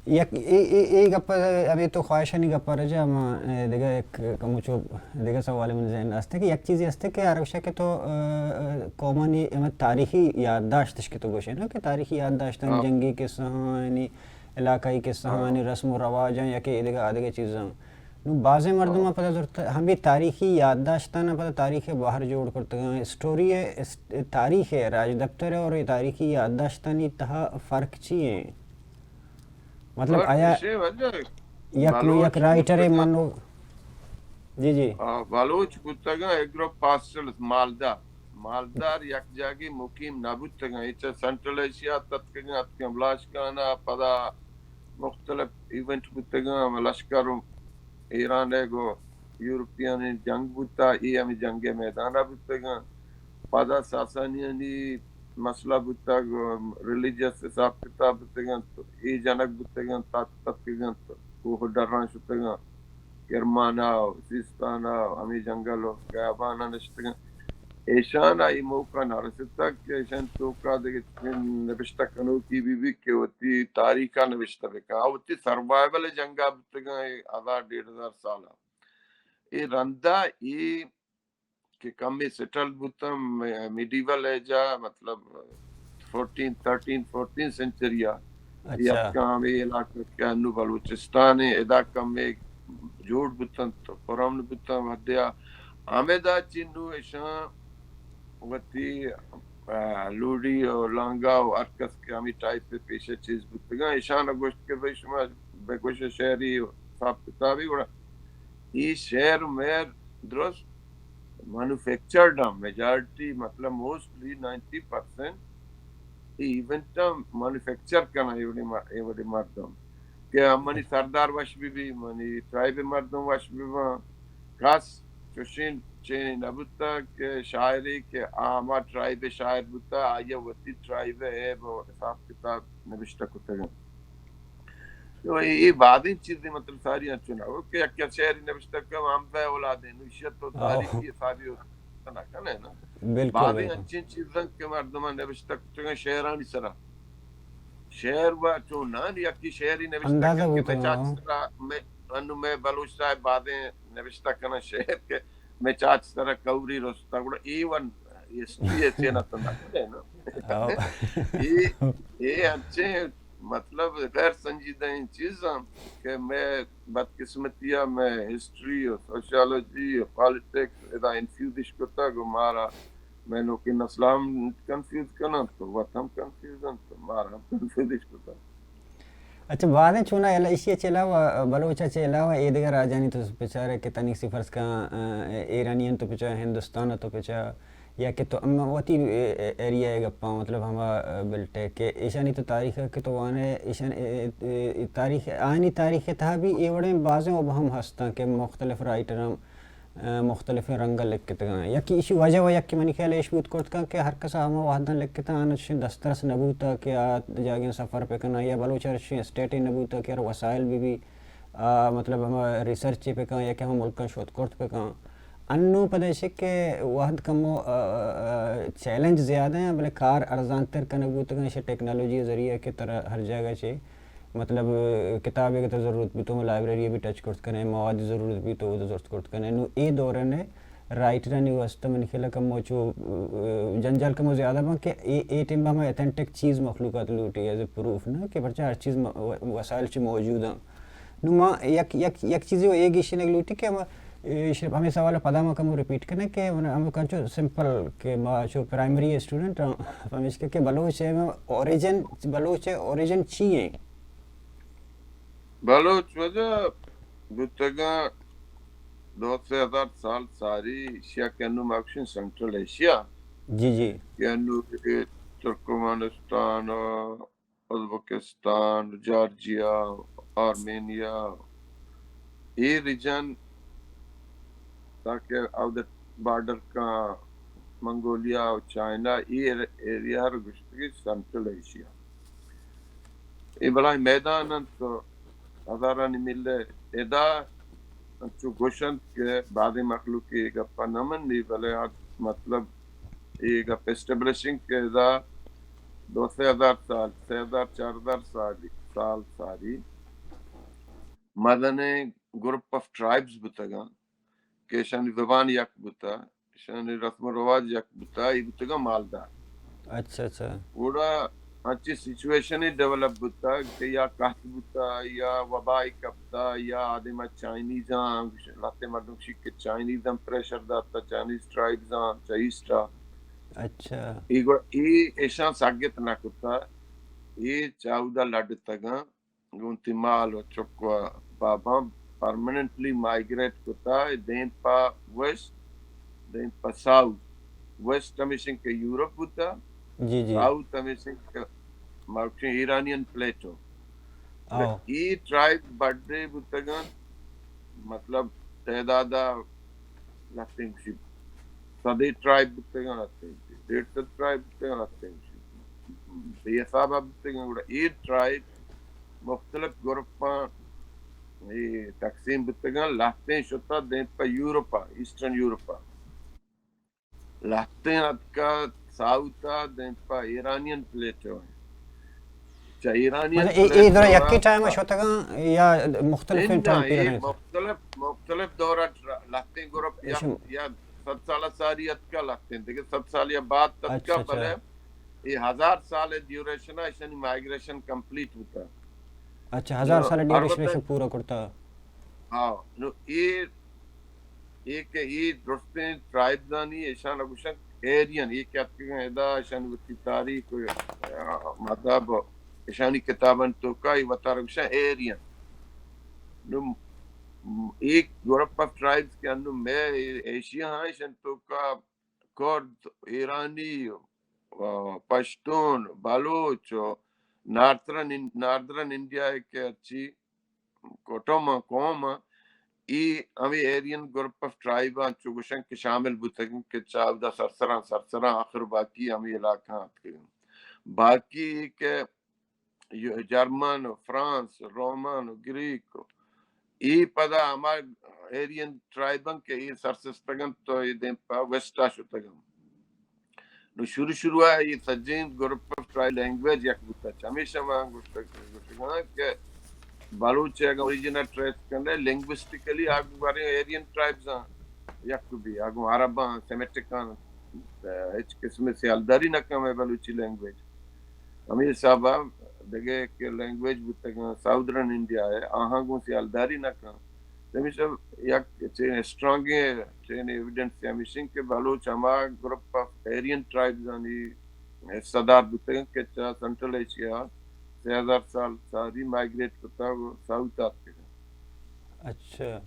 یک اے، اے، اے گپ ہمیں تو خواہشانی گپ رجا، ما، اے، دگہ یک کموچو دگہ سوال من ذہن است کہ یک چیزی است کہ ہر گوشہ کہ تو، اے، قومانی ہمیں تاریخی یادداشت اش کہ تو گوشے نا کہ تاریخی یادداشت ہاں۔ جنگی قصہ ہاں، یعنی علاقائی قصہ ہاں۔ ہاں، یعنی رسم و رواج ہاں، یا کہ دگہ آ دگہ چیزاں۔ نو بازیں مردماں ہاں۔ پدا زرت ہمیں تاریخی یادداشتاں پدا تاریخ باہر جوڑ کرتگاں۔ اسٹوری ہے، اس-، تاریخ ہے، راج دفتر ہے اور یہ تاریخی یادداشتانی تہا فرق چی ہیں؟ مطلب، فرق آیا ایشیں وجہ یک نو بلوچ یک رائٹر ہے بوتگاں۔ منو۔ جی، جی۔ آ، بلوچ بوتگاں ایگرو پاسٹرل مالدار۔ مالدار یک جاگے مقیم نہ بوتگاں۔ اے چہ سینٹرل ایشیا تتکگاں، اتکگاں بلاشکانا، پدا مختلف ایونٹ بوتگاں، لشکر ایران ء گو یورپیانی جنگ بوتا، اے ہمیں جنگ ء میدان ء بوتگاں۔ پدا ساسانیانی مسئلہ بوتگ، ریلیجس حساب کتاب بوتگاں، اے جنگ بوتگاں، تت-، تتکگاں، کوہ ڈراں شتگاں، کرمانا و سیستانا و ہمیں جنگل و گیابانا نشتگاں۔ ایشان ء اے موقع نہ رستگ کہ ایشان توکا دگہ نبشتہ کنوکی بہ بیت کہ وتی تاریخ ء نبشتہ بہ کن۔ آ وتی سروائیول ء جنگ ء بوتگاں اے ہزار ڈیڑھ ہزار سال ء۔ اے رندا اے کہ کمے سیٹل بوتاں، مے-، میڈیول ایج ء، مطلب فورٹین، تھرٹین، فورٹین سینچری ء۔ اچھا۔ اتکاں ہمے علاقہ کہ انو بلوچستان ء، ادا کمے جوڑ بوتنت، پرامن بوتنت وھدے ء۔ ہمدا چہ نو اشاں وتی، آ، لوڑی و لانگا و ہر کس کہ ہمے ٹائپ ء پیش ء چیز بوتگاں، اشان ء گوشت کہ بھئی شما بہ گوش شعری و حساب کتابی، گڑا اے شعر مہر درست مینوفیکچرڈ ہم، میجارٹی، مطلب mostly ninety percent A event ہم مینوفیکچر کناں اے وڑیں م-، اے وڑیں مردم کہ منی سردار وش بہ بی، منی ٹرائب ء مردم وش بہ باں۔ کس چوشیں چینے نہ بوتگ کہ شاعرے کہ آ ہما ٹرائب ء شاعر بوتگ، آئی ء وتی ٹرائب ء عیب و حساب کتاب نبشتہ کتگ انت۔ تو اے، اے بازیں چیزے، مطلب ساری انچو نہ ہو کہ یک شعرے نبشتہ کن ہمزہ اولادیں، نو ایشی ء تو آہو۔ تاریخی حسابی نہ کنے نا۔ بالکل، بازیں بالکل۔ انچیں چیزاں کہ مردماں نبشتہ کتگ انت شعرانی سرا۔ شعر و چون نہ، یکی شعری نوشتہ اندازہ کن کہ بوتگ، میں چاچ ہاں۔ سرا، میں، انو میں بلوچ صاحب بادیں نوشتہ کناں شعر کہ میں چاچ سرا کوری رستا، گڑا اے ون ہسٹری ہے، چے نہ تو نہ کرے نا۔ ہاں۔ اے، اے انچیں مطلب غیر سنجیدہ ایں چیزاں کہ میں بدقسمتی ءَ میں ہسٹری و سوشیالوجی و پالیٹکس ادا انفیوزش کتگ و مارا میں نوکیں نسل ہم کنفیوز کناں تو وت ہم کنفیوز انت تو مارا ہم کنفیوزش کتگ۔ اچھا، بازیں چونا ال-، ایشی ءَ چہ علاوہ، بلوچ ءَ چہ علاوہ اے دگہ راجانی تو بچارے کہ تنی سی فرض کن، آ، ایرانی انت تو پچا، ہندوستان ءَ تو پچا، یا کہ تو ہم وتی، اے، اے، ایریا ءِ گپاں، مطلب ہما، اے، بلٹ ءَ کہ ایشانی تو تاریخ ءَ کہ تو وانے، ایشان، اے، اے، اے، تاریخ، آیانی تاریخ ءِ تہا بھی اے وڑیں بازیں ابہم ہستاں کہ مختلف رائٹراں، اے، مختلفیں رنگ ءَ لکھتگاں۔ یکی ایشی وجہ و یکی منی خیال ءَ ایش بوت کرت کن کہ ہر کس ءَ ہما وہداں لکھتاں، آناں چشیں دسترس نہ بوتا کہ آ جاگہیں سفر پہ کناں، یا بلوچ ءَ چشیں اسٹیٹے نہ بوتا کہ ہر وسائل بہ بی، آ، مطلب ہما ریسرچے پہ کن یا کہ ہما ملکاں شت کرت پہ کن۔ انوں پدا ایش کہ وہد کمو، آ، آ، چیلنج زیادہ ایں، بلے کار ارزان تر کنگ بوتگ ایں، ایشی ٹیکنالوجی ءِ ذریعہ کہ ترا ہر جاگہ چہ، مطلب، کتابے کہ ترا ضرورت بی تو لائبریری ءَ بھی ٹچ کرت کنے، مواد ضرورت بی تو اودا زرت کرت کنے۔ نوں اے دوران ءَ رائٹرانی واسطہ منی خیال ءَ کمو چو، آ، جنجال کمو زیادہ باں کہ اے، اے ٹائم ہما اتھنٹک چیز مخلوق ءَ لوٹی ایز اے پروف نا کہ پرچا ہر چیز م-، و-، وسائل چہ موجود ایں۔ نوں ما یک، یک، یک چیزے و اے گیشینگ لوٹی کہ ہما، اے، شپ ہمے سوال ءَ پدا ما کمو ریپیٹ کنیں کہ من ہمے کنچو سمپل کہ ما چو پرائمری اسٹوڈنٹ آں، پمیشکا کہ بلوچ ءِ اوریجن، بلوچ ءِ اوریجن چی ایں؟ بلوچ وجہ بوتگاں دو سے ہزار سال ساری ایشیا کہ انوں ما گوشیں سینٹرل ایشیا۔ جی، جی۔ کہ انوں اے ترکمانستان، ازبکستان، جارجیا، آرمینیا، اے ریجن تاکہ اودا بارڈر کاں منگولیا و چائنا، اے ایریا ءَ گوشتگی سینٹرل ایشیا۔ اے بلاہیں میدان انت تو ہزارانی میل ءَ ادا انچو گوش انت کہ بعضیں مخلوق اے گپ ءَ نہ منی، بلے آ مطلب اے گپ اسٹیبلشنگ کہ ادا دو سے ہزار سال، سے ہزار چار ہزار سال، سال ساری مزنیں گروپ آف ٹرائبز بوتگاں کہ ایشانی زبان یک بوتا، ایشانی رسم و رواج یک بوتا، اے بوتگاں مالدار۔ اچھا، اچھا۔ گڑا انچیں سچویشنے ڈیولپ بوتا کہ یا قحط بوتا، یا وبائے کپتا، یا آدم چائنیزاں، لہتے مردم گوشی کہ چائنیزاں پریشر داتا، چائنیز ٹرائبزاں چہ ایسٹا۔ اچھا۔ اے گڑا اے ایشاں سگت نہ کتا، اے چہ اودا لڈتگاں۔ گوں وتی مال و چک و باباں پرماننٹلی مائیگریٹ کتا، دیم پہ ویسٹ، دیم پہ ساؤتھ۔ ویسٹ ہمیش انت کہ یورپ بوتا، جی، جی۔ ساؤتھ ہمیش انت کہ ما گوشیں ایرانین پلیٹو۔ آؤ۔ اے ٹرائب بڈے بوتگاں، مطلب تعداد ءَ لہتیں گوشی صدے ٹرائب بوتگاں، لہتیں گوشی ڈیڑھ سد ٹرائب بوتگاں، لہتیں گوشی بے حساب ءَ بوتگاں۔ گڑا اے ٹرائب مختلف گروپاں اے تقسیم بوتگاں، لہتیں شتا دیم پہ یورپ ءَ، ایسٹرن یورپ ءَ۔ لہتیں اتکا ساؤتھ ءَ دیم پہ ایرانین پلیٹو ءَ۔ چہ ایرانین مطلب اے، اے پلیٹو درا ءَ یکے ٹائم ءَ شتگاں یا مختلفیں ٹائم پیریڈ ءَ؟ مختلف، مختلف دور ءَ ٹرا-، لہتیں گروپ یا، یا صد سال ءَ ساری اتکا، لہتیں دگہ صد سال یا بعد اتکا، اچھا، اچھا۔ بلے اے ہزار سال ءِ ڈیوریشن ءَ ایشانی مائیگریشن کمپلیٹ بوتا۔ اچھا، ہزار سال ءِ ڈیوریشن ایشاں پورا کرتا۔ ہاں، نو اے، اے کہ اے درستیں ٹرائبزانی ایشاں گوشن ایرین، اے کہ اتکگاں ادا ایشانی وتی تاریخ، آ، مذہب، ایشانی کتابانی توکا اے وتارا گوشن ایرین۔ نو اے گروپ آف ٹرائبز کہ انو مئے ایشیا ہاں ایشانی توکا کرد، ایرانی، آ، پشتون، بلوچ، ناردرن ان-، ناردرن انڈیا ءِ کہ ہرچی کٹم ءَ، قوم ءَ، اے ہمے ایرین گروپ آف ٹرائب ءَ چو گوشن کہ شامل بوتگ انت کہ چہ اودا سرسراں، سرسراں آخر باقی ہمے علاقہ ءَ اتکگ انت۔ باقی اے کہ یو-، جرمن و فرانس، رومن و گریک و اے پدا ہما ایرین ٹرائب انت کہ اے سرسستگ انت تو اے دیم پہ ویسٹ ءَ شتگ انت۔ نو شروع شروع ءَ اے سجیں گروپ آف ٹرائبل لینگویج یک بوتگ۔ چمیشا ما گوشتگ، گوشتگ کہ بلوچ ءِ اگاں اوریجن ءَ ٹریس کنئے، لنگوسٹیکلی آ باریں آرین ٹرائبز آں، یک بی، اگاں عرباں، سیمیٹکاں، ہچ قسم ءِ سیالداری نہ کن مئے بلوچی لینگویج۔ ہمے حساب ءَ دگہ کہ لینگویج بوتگاں ساؤدرن انڈیا ءِ، آہاں گوں سیالداری نہ کن۔ ہمیشہ یک چین اسٹرانگیں چین ایویڈنس ہمیش انت کہ بلوچ ہما گروپ آف آرین ٹرائبز آنی حصہ دار بوتگ انت کہ چہ سینٹرل ایشیا سے ہزار سال ساری مائگریٹ کتگ و ساؤتھ آتکگ انت۔ اچھا۔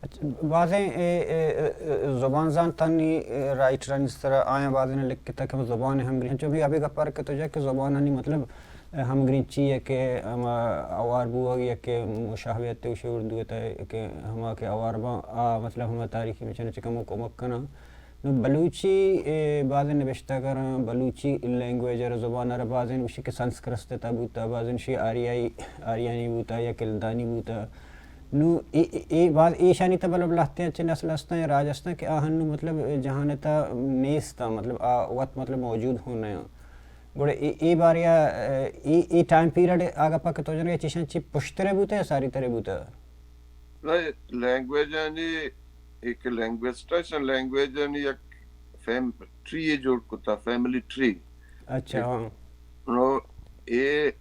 اچھا، بازیں اے، اے، اے، زبان زانتانی، اے، رائٹرانی سرا آیاں بازیں لکھتگ کہ زبان ہمگرنچی، چونکہ ابھی گپار کہ تو جا کہ زبانانی مطلب، اے، ہمگرنچی ہے کہ ہما اوار بوگ یا کہ مشابہت، اردو ءِ تہ کہ ہما کہ اوار باں، آ مطلب ہما تاریخی مچن چکم و کمک کناں۔ نو بلوچی، اے، بازیں نبشتہ کاراں بلوچی لینگویج ءَ را، زبان ءَ را، بازیں گوشی کہ سنسکرت ءِ تہ بوتا، بازیں شی آریائی، آریانی بوتا یا کلدانی بوتا۔ نو اے، اے، اے باز ایشانی تہ بلب لہتیں چہ نسل ہستاں یا راج ہستاں کہ آہن نو مطلب جہان ءِ تہ نیستاں، مطلب آ وت مطلب موجود ہوں نہ آں۔ گڑا اے، اے باریا، اے، اے ٹائم پیریڈ آگا پک تو جنگے چیشاں چی پشترے بوتا یا ساری ترے بوتا؟ نہ، لینگویجانی، ایک لینگویسٹ ہے، لینگویجانی یک فیم-، ٹری ءَ جوڑ کتا، فیملی ٹری۔ اچھا، ہاں۔ نو اے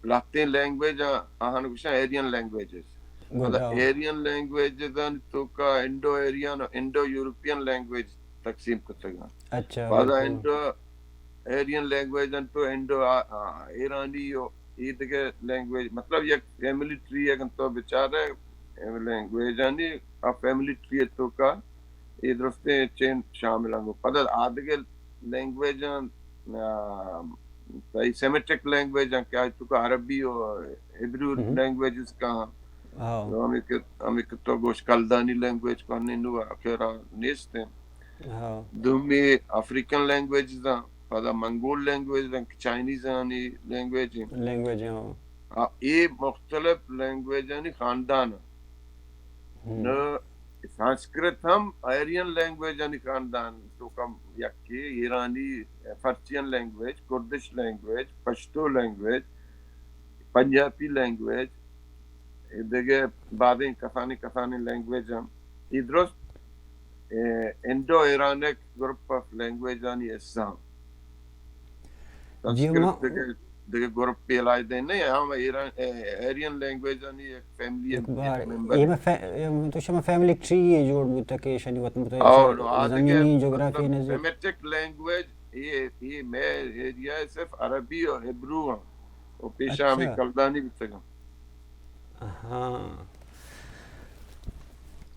لہتیں لینگویج آ-، آہان گوشاں آرین لینگویجز۔ گڈ، مطلب ہاں۔ آرین لینگویجز آنی توکا انڈو آرین و انڈو یورپین لینگویج تقسیم کتگاں۔ اچھا، پدا بالکل۔ انڈو آرین لینگویج آن تو انڈو آ-، آ-، ایرانی و ای دگہ لینگویج، مطلب یک فیملی ٹری اگن تو بچارے لینگویج آنی، آ فیملی ٹری توکا اے درستیں چین شامل انت۔ پدا آ دگہ لینگویج آں، آ، تئی سیمیٹک لینگویج آں کہ آئی توکا عربی و ہبرو ہم۔ لینگویجز کاں۔ ہاں۔ نو ہمیں کہ، ہمیں کہ تو گوش کلدانی لینگویج کو ہنی نو آخرا نیست ہیں۔ ہاں۔ دومی افریقن لینگویجز آں، پدا منگول لینگویج آں کہ چائنیز آنی لینگویج ہیں۔ لینگویج ہیں، ہاں۔ ہاں، اے مختلف لینگویج آنی خاندان ہیں۔ ہم۔ نو سنسکرت ہم آرین لینگویج آنی خاندان توکا یکے، ایرانی، پرشین لینگویج، کردش لینگویج، پشتو لینگویج، پنجابی لینگویج، دگہ بازیں کسانیں کسانیں لینگویج ہم۔ اے درست، اے، انڈو ایرانک گروپ آف لینگویج آنی حصہ ہم۔ جی، سنسکرت ما دگہ، دگہ گروپ پہ علیحدہ نہیں، ہم ایران، اے، آرین لینگویج آنی ایک فیملی ایک بار، ممبر یہ ہے۔ میں فے-، یہ تو شما فیملی ٹری یہ جوڑ بوتا کہ شنی وطن تو او، نو، آ دگہ زمینی جغرافی مطلب نظر۔ سیمیٹک لینگویج، یہ، یہ میں ایریا صرف عربی اور ہبرو ہاں۔ و پیشا ہمیں اچھا۔ کلدانی بیتگاں۔ ہاں۔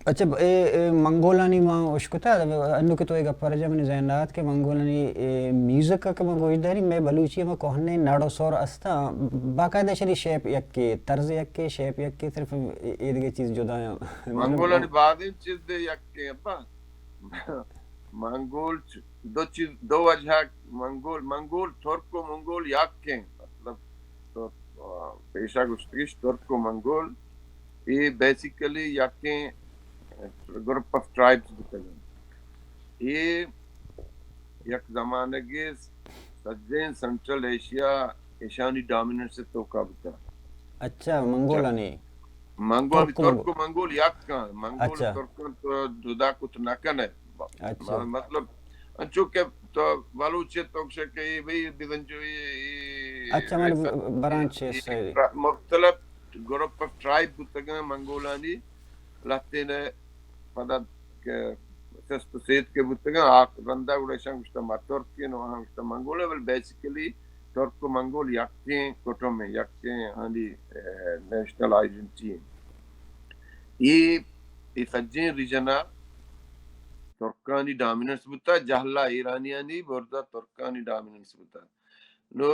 اچھا، ب-، اے، اے، منگولانی ما اشکتا، انو کہ تو اے گپ پر جا منی ذہن آت کہ منگولانی، اے، میوزک کہ ما گوش داری، میں بلوچی ہما کوہنیں ناڑ و سور استا، باقاعدہ شری شیپ یک کے، طرز یک کے، شیپ یک کے، صرف اے، اے دگہ چیز جدا ہیں۔ منگولانی بعد چیز دے یک کے، ابا۔ منگول چ-، دو چیز، دو وجہ، منگول، منگول، ترک و منگول یکیں۔ مطلب، تو، آ، پیشا گوشتگیش ترک و منگول، اے بیسیکلی یکیں گروپ آف ٹرائبز بوتگن۔ اے یک زمانگے سجیں سنٹرل ایشیا ایشانی ڈومیننس توکا بوتا۔ اچھا، منگولانی؟ منگول، ترک و ترک و منگول۔ منگول یک کن، منگول اچھا۔ ترکن تو جدا کت نہ کنے۔ اچھا۔ مطلب، انچو کہ تو بلوچ تو گوشے کہ اے بھئی بزنجو اے، اے، اچھا، من ایسا، برانچ اے، ہے، ساری۔ مختلف گروپ آف ٹرائب بوتگاں منگولانی لہتین پدا کہ سست و سیت کہ بوتگاں، آ رندا گڑا ایشاں گوشتا ما ترک ایں و آہاں گوشتا منگول ایں، بلے بیسیکلی ترک و منگول یکیں کٹم ایں، یکیں آنی، اے، نیشنل آئیڈنٹی ایں۔ اے، اے سجیں ریجن ءَ ترکانی ڈومیننس بوتا، جہلا ایرانیانی برزا ترکانی ڈومیننس بوتا۔ نو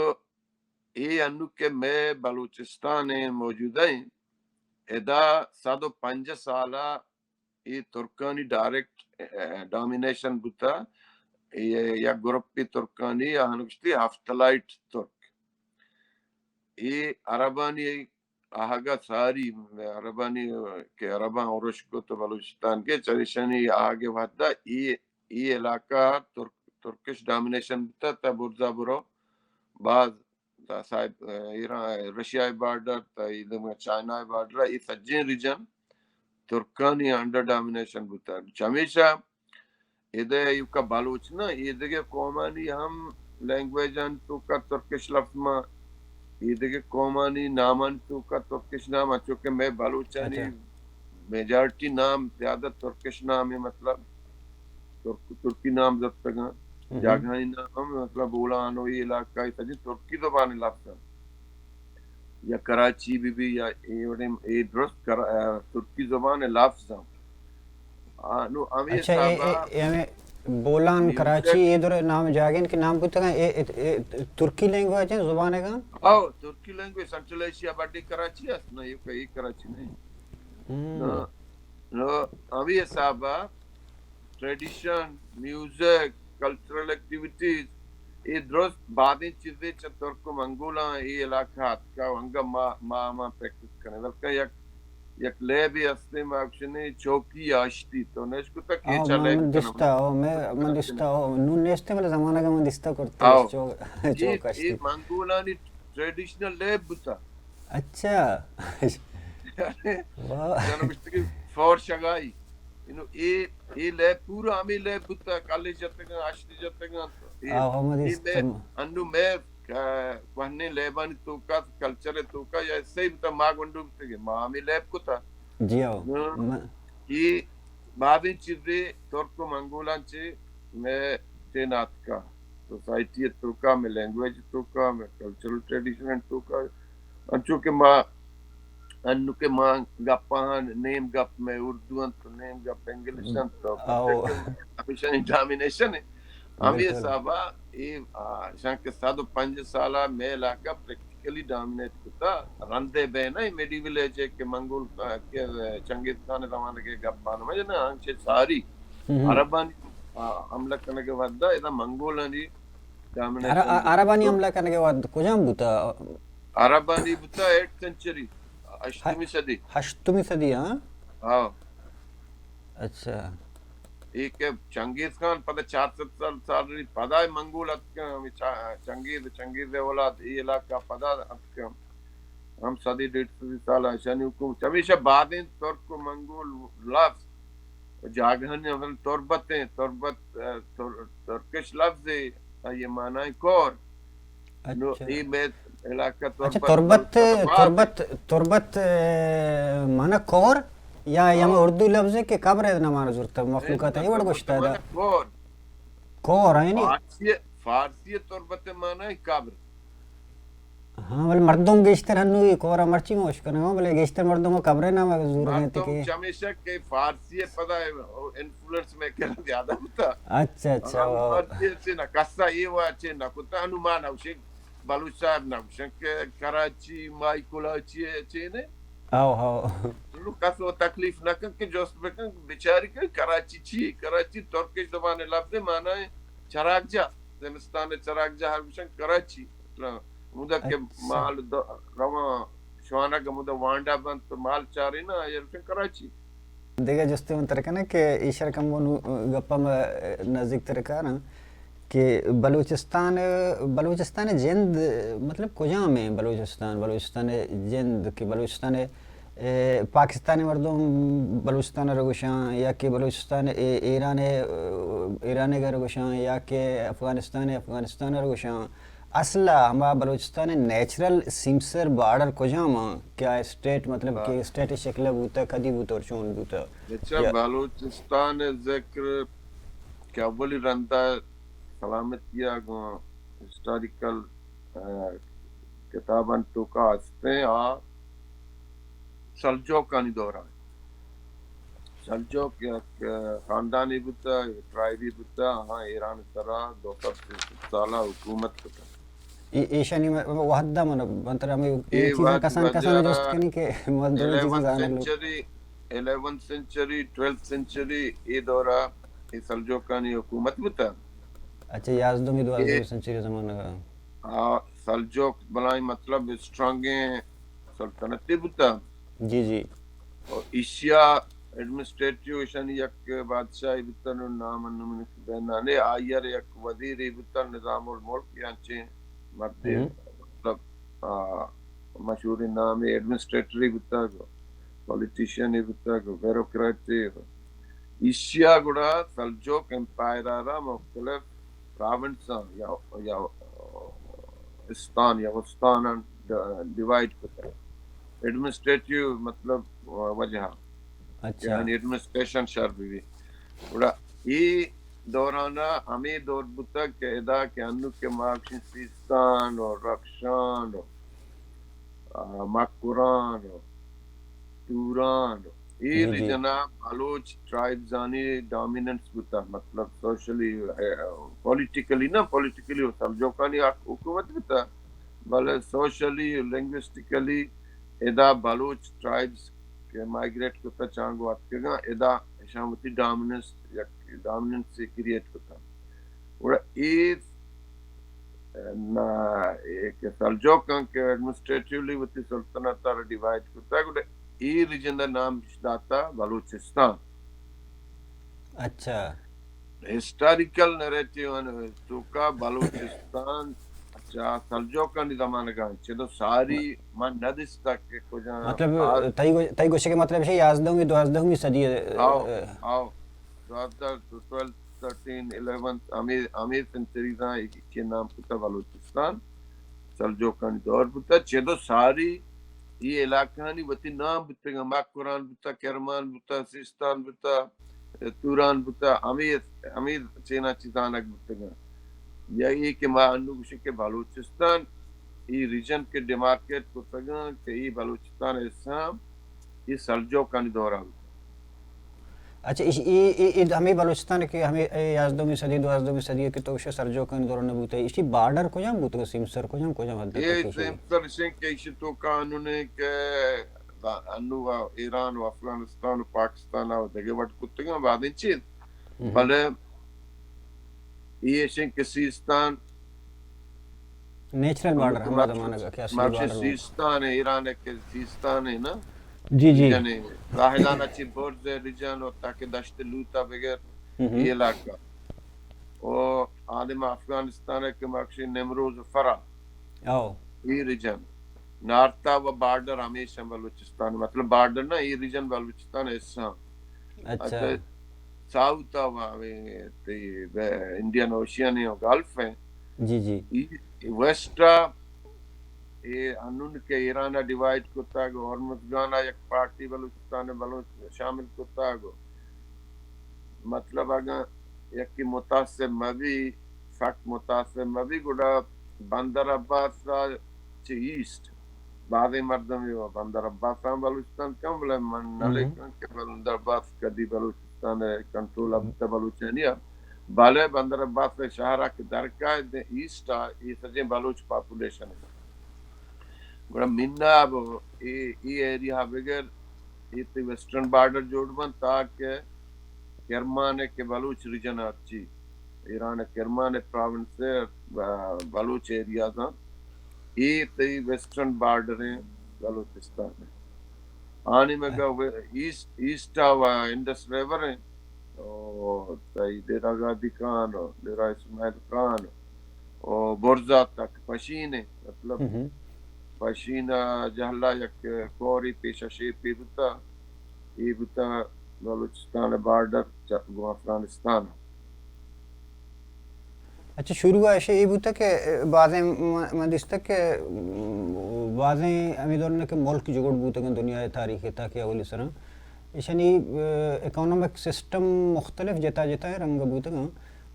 اے انو کہ مئے بلوچستان ایں موجودہ ایں، ادا صد و پنجاہ سال ءَ اے ترکانی ڈائریکٹ، اے، ڈومینیشن بوتا۔ اے یک گروپے ترکانی، آہاں گوشتی ہفتلائٹ ترک۔ اے عربانی آہگا ساری، عربانی کہ عرباں اُرش کت بلوچستان کہ چریشانی آہگ وھدا اے، اے علاقہ ترک، ترکش ڈومینیشن بوتا تا برزا برو باز، تا صاحب، ایران، رشیا بارڈر، تا ایدم چائنا بارڈر، یہ سجیں ریجن ترکانی انڈر ڈومینیشن بوتا۔ چمیشا ایدے ایوکا بلوچ نہ، ایدگہ قومانی ہم لینگویجان توکا ترکش لفظ ما، ایدگہ قومانی نامانی توکا ترکش نام، چونکہ میں بلوچانی اچھا۔ میجارٹی نام زیادہ ترکش نام ہے، مطلب ترک، ترکی نام زرتگاں، ہم۔ جاگہانی نام ہم، مطلب بولان و یہ علاقہ سجی ترکی زبان لفظ ہیں۔ یا کراچی بہ بی یا اے وڑیں، اے درست کرا-، ترکی زبان لفظ ہیں۔ آ، نو ہمیں اچھا، اے، اے، حسابا اے ہمیں بولان، میوزک کراچی، اے در نام جاگین کے نام بوتگاں، اے، اے، اے ترکی لینگویج ہیں، زبان ہے گا؟ او، ترکی لینگویج سنٹرل ایشیا بڈی کراچی است، نہ، یہ کئی کراچی نہیں۔ ہم۔ نو، نو ہمیں حسابا ٹریڈیشن، میوزک، کلچرل ایکٹیویٹیز، اے درست بازیں چیزے چہ ترک و منگولاں اے علاقہ اتکا و انگا ما، ما، ما پریکٹس کنیں۔ بلکہ یک، یک لیبے ہستے، ما گوشنے چوکی آشتی، تو نشکتا کہ آ، چا من، لیب من کنم۔ دستا، آ، میں، من دستا، آ، نون نیستے بلے زمانہ کا من دستا کرتے، آؤ۔ چو-، اے، چوک آشتی۔ اے منگولانی ٹریڈیشنل لیب بوتا۔ اچھا۔ واہ۔ جنو گوشت کہ فور شگائی۔ انو اے، اے لیب پورا ہمیں لیب بوتا، کلے جتگاں، اشتی جتگاں۔ اے، آ، ہمیں اے دستم۔ لیب، انو میں، آ، کوہنیں لیبانی توکا، کلچر توکا، یا سہی بوتا ما گونڈو بوتگے، ما ہمیں لیب کتا۔ جی آؤ۔ ہاں۔ ما، اے بازیں چیزے ترک و منگولاں چے میں تین آتکا۔ سوسائٹی توکا، میں لینگویج توکا، میں کلچرل ٹریڈیشن توکا، انچو کہ ما، انو کہ ما گپاں، نیم گپ میں اردو انت، نیم گپ انگلش انت، تو آؤ۔ ہمیشہ ڈومینیشن ہے۔ ہمیں بالکل۔ حسابا، اے، آ، شان کہ صد و پنج سالا میں علاقہ پریکٹیکلی ڈومینیٹ کتا، رندے بے نہ، میڈیول ایج کہ منگول، آ، کہ چنگیز خان زمانگے گپاں، مجھے نا، انچے ساری ہم۔ عربانی، آ، حملہ کنگے ودا، ادا منگولانی ڈومینیشن عر-، عربانی حملہ کنگے ودا کجام بوتا؟ عربانی بوتا ایٹ سینچری، ہشتمی صدی۔ ہشتمی صدی، ہاں؟ ہاں۔ اچھا۔ اے کہ چنگیز خان پدا چار سد سال، سال رہی، پدا منگول اتکن، ہمیں چا-، چنگیز، چنگیز اولاد، اے علاقہ پدا اتکن۔ ہم صدی، ڈیڑھ صدی سال اشانی حکومت۔ ہمیشہ بازیں ترک و منگول لفظ جاگہانی، مثلاً تربت ہیں، تربت، آ، تر-، ترکش لفظ ہے، آ، یہ معنی ہے کور۔ نو اچھا۔ اے میں علاقہ اچھا، تربت، تربت، تربت، تربت، اے، معنی کور یا، یا ہاں۔ ہمیں اردو لفظ ہے کہ قبر ہے، نہ معنی زورتا، مخلوقات ہے، یہ وڑ تربت گوشتا ہے دا۔ معنی کور۔ کور ہے نی؟ فارسی، فارسی تربت معنی ہے قبر۔ ہاں، بلے مردم گیشتر ہنو یہ کورا مرچی موش کنگا، بلے گیشتر مردم قبر نام زورگا انت مردم کہ چمیشہ کہ فارسی پدا انفلوئنس میں کر زیادہ ہوتا۔ اچھا، اچھا، ہم واہ۔ فارسی سے نہ کسا یہ وا چے نہ کتا ہنومان اوشک بلوچ صاحب نہ گوشن کہ کراچی، مائی کلاچی ہے، چے نے؟ ہاو، ہاو۔ نو کس و تکلیف نہ کن کہ جست بکن، بچاری کہ کراچی چی؟ کراچی ترکش زبان لفظ معنی ہے چراگ جا۔ زمستان چراگ جا ہر گوشن کراچی۔ مطلب، ہمودا کہ اچھا۔ مال د-، رواں شوانگ ہمودا وانڈا بنت تو مال چارے نا، یہ گوشن کراچی۔ دگہ جستے من تر کناں کہ ایشر کمو نو گپا ما نزدیک تر کاراں کہ بلوچستان، بلوچستان جند مطلب کجام ہیں؟ بلوچستان، بلوچستان جند کہ بلوچستان، اے، پاکستان مردم بلوچستان رو گوشاں یا کہ بلوچستان اے، ایران، ایران گر گوشاں یا کہ افغانستان، افغانستان رو گوشاں۔ اصل ء ہما بلوچستان ء نیچرل سیمسر بارڈر کجام آں کہ آ اسٹیٹ، مطلب کہ اسٹیٹ ء شکل ء بوتہ، کدی بوتہ اور چون بوتہ؟ بچہ یا بلوچستان ء ذکر کہ اولی رندا سلامتی ء گوں ہسٹوریکل، آ، کتابانی توکا ہستیں، آ سلجوکانی دوران۔ سلجوک یک خاندانی بوتہ، یک ٹرائبی بوتہ، آہاں ایران سرا دو سد سیصد سالہ حکومت کتہ۔ اے، ایشانی م-، وحدہ من بنتر ہمیں اے اے چیزاں وحد کسان کسان وجہ جست کنی کہ من دو چیز الیونتھ زانگ لوگ۔ Century, eleventh century, twelfth century, اے دورہ اے سلجوکانی حکومت بوتہ۔ اچھا، یازدہمی، دوازدہمی اے سینچری زمانہ کا۔ ہاں، سلجوک بلائیں مطلب اسٹرانگیں سلطنتے بوتہ۔ جی، جی۔ اور ایشیا ایڈمنسٹریٹو ایشانی یک بادشاہے بوتن، نام انوں من بینانے، آئی ءَ یک وزیرے بوتن، نظام الملک یا انچیں مردے، ہم۔ مطلب، آ، مشہوریں نامے ایڈمنسٹریٹرے بوتگ، پولیٹیشنے بوتگ، بیوروکریٹے۔ ایشی ءَ گڑا سلجوک ایمپائر ءَ را مختلف پراونساں یا، یا استان یا استاناں ڈ-، ڈیوائیڈ کتگ۔ ایڈمنسٹریٹو مطلب وجہ اچھا۔ یعنی ایڈمنسٹریشن شر بہ بی۔ گڑا اے دوران ءَ ہمے دور بوتگ کہ ادا کہ انوں کہ ما گوشیں سیستان و رخشان و، آ، مکران و توران و اے جی، جی۔ ریجن ءَ بلوچ ٹرائبزانی ڈومیننس بوتگ، مطلب سوشلی، آ، پولیٹیکلی نہ، پولیٹیکلی و سلجوکانی حک-، حکومت بوتگ، بلے سوشلی، لنگوسٹیکلی ادا بلوچ ٹرائبز کہ مائیگریٹ کتگ چانگو اتکگاں، ادا اشاں وتی ڈومیننس، یک ڈومیننس کریٹ کتگ۔ گڑا اے نہ، اے کہ سلجوکاں کہ ایڈمنسٹریٹولی وتی سلطنت ءَ را ڈیوائیڈ کتگ، گڑا اے ریجن ءَ نام داتا بلوچستان۔ اچھا۔ ہسٹوریکل نریٹیو ان توکا بلوچستان چہ سلجوکانی زمانگاں چدو ساری من نہ دیستگ کہ کجا مطلب، آ- تئی گو-، تئی گوشگ ءِ مطلب ہے یازدہویں، دوازدہویں صدی ءَ، آؤ، آؤ۔ دوازدہ، ٹویلو، تھرٹین، الیون، ہمے، ہمے سنچریزاں ایشی نام کتا بلوچستان۔ سلجوکانی دور بوتا، چدو ساری اے علاقہانی وتی نام بوتگاں، مکران بوتا، کرمان بوتا، سیستان بوتا، توران بوتا، ہمے، ہمے چینا چیزانک بوتگاں۔ یا اے کہ ما انو گوشیں کہ بلوچستان، اے ریجن کہ ڈیمارکیٹ کتگاں کہ اے بلوچستان حصہ اے سلجوکانی دورہ بوتا۔ اچھا، اش-، اے، اے، اے ہمے بلوچستان کہ ہمے، اے یازدہویں صدی، دوازدہویں صدی کہ تو گوشے سلجوکانی دور نہ بوتا، اشی بارڈر کجام بوتا؟ سیمسر کجام، کجام حد اے تک اشی؟ سیمسر اشیں کہ اشی توکا انوں نے کہ با-، انو و ایران و افغانستان و پاکستان و دگہ وڈ کتگاں بازیں چیز۔ ہم۔ بلے اے اشیں کہ سیستان نیچرل بارڈر ہما زمانگ ءَ کہ اصلی مارشی بارڈر بوت۔ سیستان ہے، ایران ہے کہ سیستان ہے نا؟ جی، جی۔ یعنی راہدان اچھی برز ہے ریجن اور تاکہ دشت لوتا بغیر ہم۔ یہ علاقہ۔ او آدم افغانستان ہے کہ مارشی نمروز و فرا۔ او۔ A region. نارتھا و بارڈر ہمیشہ بلوچستان، مطلب بارڈر نا، اے ریجن بلوچستان حصہ۔ اچھا۔ اچھا، ساؤتھ ءَ و ہمے تئی بہ-، انڈین اوشین ءَ و گلف ءَ۔ جی، جی۔ ای-، ویسٹ ءَ اے انون کہ ایران ءَ ڈیوائیڈ کتگ، ہرمزگان ءَ یک پارٹی بلوچستان ءَ بلوچ شامل کتگ۔ مطلب اگاں یکے متاثر مہ بی، سک متاثر مہ بی، گڑا بندر عباس ءَ چہ ایسٹ بازیں مردمے و بندر عباس ہم بلوچستان کن، بلے من نہ ہم۔ لیکن کہ بندر عباس کدی بلوچستان ءِ کنٹرول ءَ بوتہ بلوچانی ءَ۔ بلے بندر عباس ءِ شہر ءَ کہ در کائے دے ایسٹ ءَ، اے سجیں بلوچ پاپولیشن ءِ۔ گڑا مناب اے، اے ایریا بگر اے تئی ویسٹرن بارڈر جوڑ بنت تاکہ کرمان ءَ کہ بلوچ ریجن ءَ ہرچی ایران ءِ کرمان ءِ پراونس ءِ، آ، بلوچ ایریاز آں، اے تئی ویسٹرن بارڈر ایں بلوچستان ءِ۔ آ نیمگ ءَ ایسٹ، ایسٹ ءَ و انڈس ریور ایں، او تئی ڈیرہ غازی خان، ڈیرہ اسماعیل خان، او برزا تک پشین ایں، مطلب ہم۔ پشین ءَ جہلا یک کورے پیشہ شیپے بوتا، اے بوتا بلوچستان ءِ بارڈر چہ گوں افغانستان ءَ۔ اچھا، شروع ءَ ایشی اے بوتا کہ بازیں م-، من دیستگ کہ بازیں ہمے دوران کہ ملک جوڑ بوتگاں دنیا ءِ تاریخ ءِ تہا کہ اولی سراں ایشانی، آ، اکنامک سسٹم مختلف جتا جتا رنگ بوتگاں۔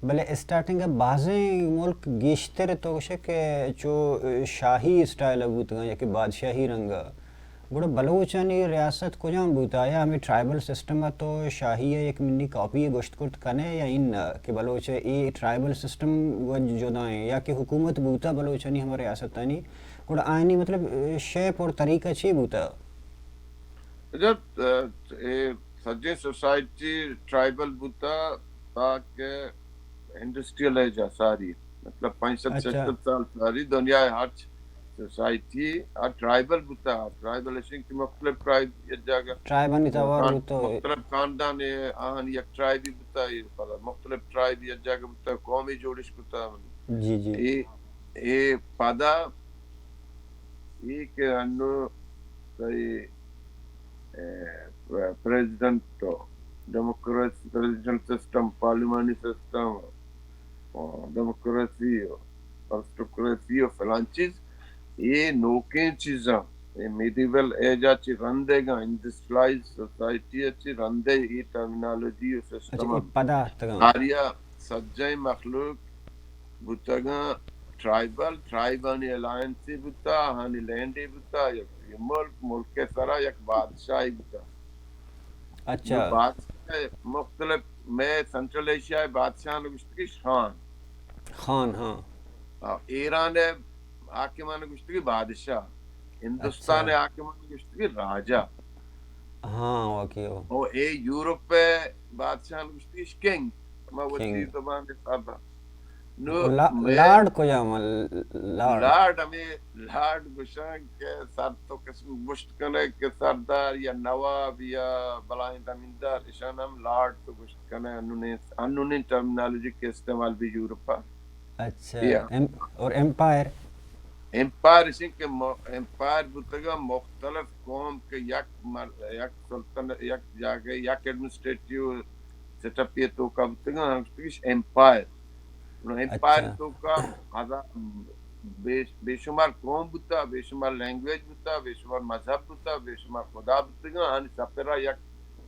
بلے اسٹارٹنگ ءَ بازیں ملک گیشتر تو گوشے کہ چو شاہی اسٹائل ءَ بوتگاں یا کہ بادشاہی رنگ ءَ۔ گڑا بلوچانی ریاست کجام بوت؟ آیا ہمے ٹرائبل سسٹم ءَ تو شاہی ءِ یک منی کاپی ءَ گوشت کرت کنے یا اناں کہ بلوچ ءِ اے ٹرائبل سسٹم و جدائیں یا کہ حکومت بوتا بلوچانی ہما ریاستانی؟ گڑا آیانی مطلب شیپ اور طریقہ چے بوتا؟ اجا، اے سجیں سوسائٹی ٹرائبل بوتا تاکہ انڈسٹریل ایج ءَ ساری، مطلب پنچ سد اچھا۔ شش سد سال ساری دنیا ءِ ہرچ سوسائٹی آ ٹرائبل بوتا، ٹرائبل اشیں کہ مختلف ٹرائب یک جاگہ، ٹرائبانی توار خان-، بوتا۔ مختلف خاندان آہانی یک ٹرائبی بوتا، یہ پدا مختلف ٹرائب یک جاگہ بوتا، قومی جوڑش بوتا۔ جی، جی۔ اے، اے پدا اے کہ انو تئی، اے، پریزیڈنٹ، ڈیموکریسی، پریزیڈنٹ سسٹم، پارلیمانی سسٹم، ڈیموکریسی، آرسٹوکریسی و فلان چیز، اے نوکیں چیزاں، اے میڈیول ایج ءَ چہ رندے گاں، انڈسٹریلائز سوسائٹی ءَ چہ رندے اے ٹرمینالوجی و سسٹم اچھا، اے پدا اتکگاں۔ آریا سجہیں مخلوق بوتگاں ٹرائبل، ٹرائبانی الائنسی بوتا، آہانی لینڈی بوتا، یک ملک، ملک ءِ سرا یک بادشاہی بوتا۔ اچھا۔ نو بادشاہ مختلف، مئے سنٹرل ایشیا ءِ بادشاہاں گوشتگی خان۔ خان، ہاں۔ آ، ایران ءِ حاکماں گوشتگی بادشاہ۔ ہندوستان ءِ اچھا۔ حاکماں گوشتگی راجا۔ ہاں، واقعی ہو۔ او اے یورپ ءِ بادشاہاں گوشتگی کنگ۔ ما وتی کنگ۔ زبان ءِ حساب ءَ۔ نو لا-، مئے لارڈ کجام ءَ؟ لارڈ۔ لارڈ ہمے لارڈ گوشاں کہ سر تو کس گوشت کنے کہ سردار یا نواب یا بلاہیں زمیندار، اشان ہم لارڈ تو گوشت کنے، انونیں، انونیں ٹرمینالوجی کہ استعمال بی یورپ ءَ۔ اچھا، یا۔ ایم-، اور ایمپائر؟ ایمپائر اشیں کہ م-، ایمپائر بوتگا مختلف قوم کہ یک مر-، یک سلطنت، یک جاگہ، یک ایڈمنسٹریٹو سیٹ اپ ءِ توکا بوتگاں، ہمشتگش ایمپائر۔ نو ایمپائر اچھا۔ توکا ہزار، بے، بے شمار قوم بوتا، بے شمار لینگویج بوتا، بے شمار مذہب بوتا، بے شمار خدا بوتگاں، آنی سپرا یک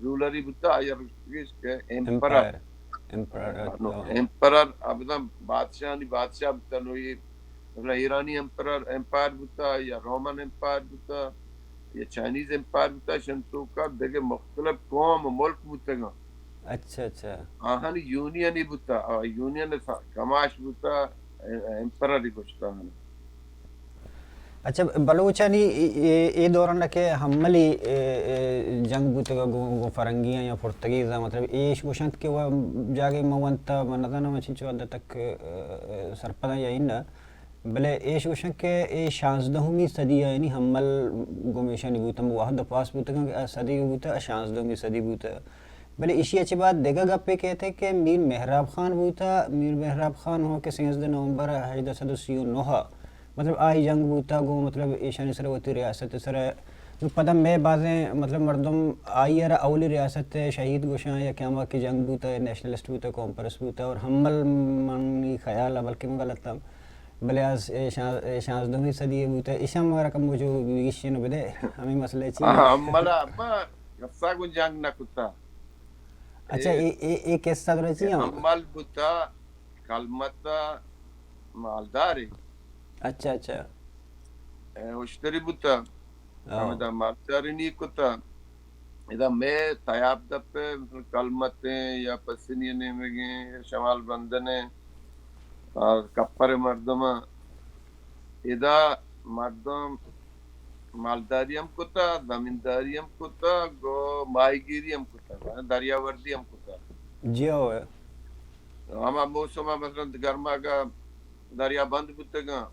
رولری بوتا، آیا گوشتگش کہ ایمپرر۔ ایمپائر۔ ایمپرر، نو، ہاں۔ ایمپرر ابداً بادشاہانی بادشاہ بوتا، نو یہ مثلاً ایرانی ایمپرر، ایمپائر بوتا یا رومن ایمپائر بوتا یا چائنیز ایمپائر بوتا، شن توکا دگہ مختلف قوم و ملک بوتگاں۔ اچھا، اچھا۔ آہانی یونین ای بوتا، آ یونین سا-، کماش بوتا، اے-، ایمپرر ای گوشتا آہانی۔ اچھا، بلوچانی اے، اے، اے دوران کہ حملی، اے، اے، جنگ بوتگا گوں، گوں فرنگیاں یا پرتگیزاں، مطلب، ایش گوشنت کہ وہ جاگے مونتا، من نزانم چنچو حد تک، اے، اے، سرپداں یا انہ۔ بلے ایش گوشن کہ اے شانزدہمی صدی ء، یعنی حمل گوں ایشانی بوتہ، ہم وہد ء پاس بوتگاں کہ آ صدی بوتہ، آ شانزدہمی صدی بوتہ۔ بلے ایشی ء چہ بعد دگہ گپے کیت کہ میر مہراب خان بوتہ، میر مہراب خان ہو کہ سیزدہ نومبر ہژدہ سد و سی و نہ ء، مطلب، آئی جنگ بوتہ گوں، مطلب، ایشانی سر وتی ریاست سر۔ نو پدا مئے بازیں، مطلب، مردم آئی ء را اولی ریاست شہید گوشاں، یا کہ ہما کہ جنگ بوتہ، نیشنلسٹ بوتہ، قوم پرست بوتہ، اور حمل منی خیال ء، بلکہ من غلط ہم بلے آ س-، اے شان-، اے شانزدہمی صدی ء بوتہ، ایشاں مارا کمو چو بگیشین بدے، ہمیں مسئلہ چی؟ ہاں، حمل ء ابا کسا گوں جنگ نہ کتا۔ اچھا، اے، اے، اے، اے قصہ درا چی اے ہم؟ حمل بوتا، کلمت ء مالدارے۔ اچھا، اچھا۔ اے، اشتری بوتا۔ ہاں۔ ہمدا مالداری نی کتا۔ ادا مئے تیاب دپ ء، مثلاً کلمتیں یا پسنی ء نیمگیں یا شمال بندن ء، آ، کپر ء مردماں ادا مردم مالداری ہم کتا، زمینداری ہم کتا، گو ماہیگیری ہم کتا، دریاوردی ہم کتا۔ جی ہو۔ ہما موسم ء مثلاً گرماگ ء دریا بند بوتگاں،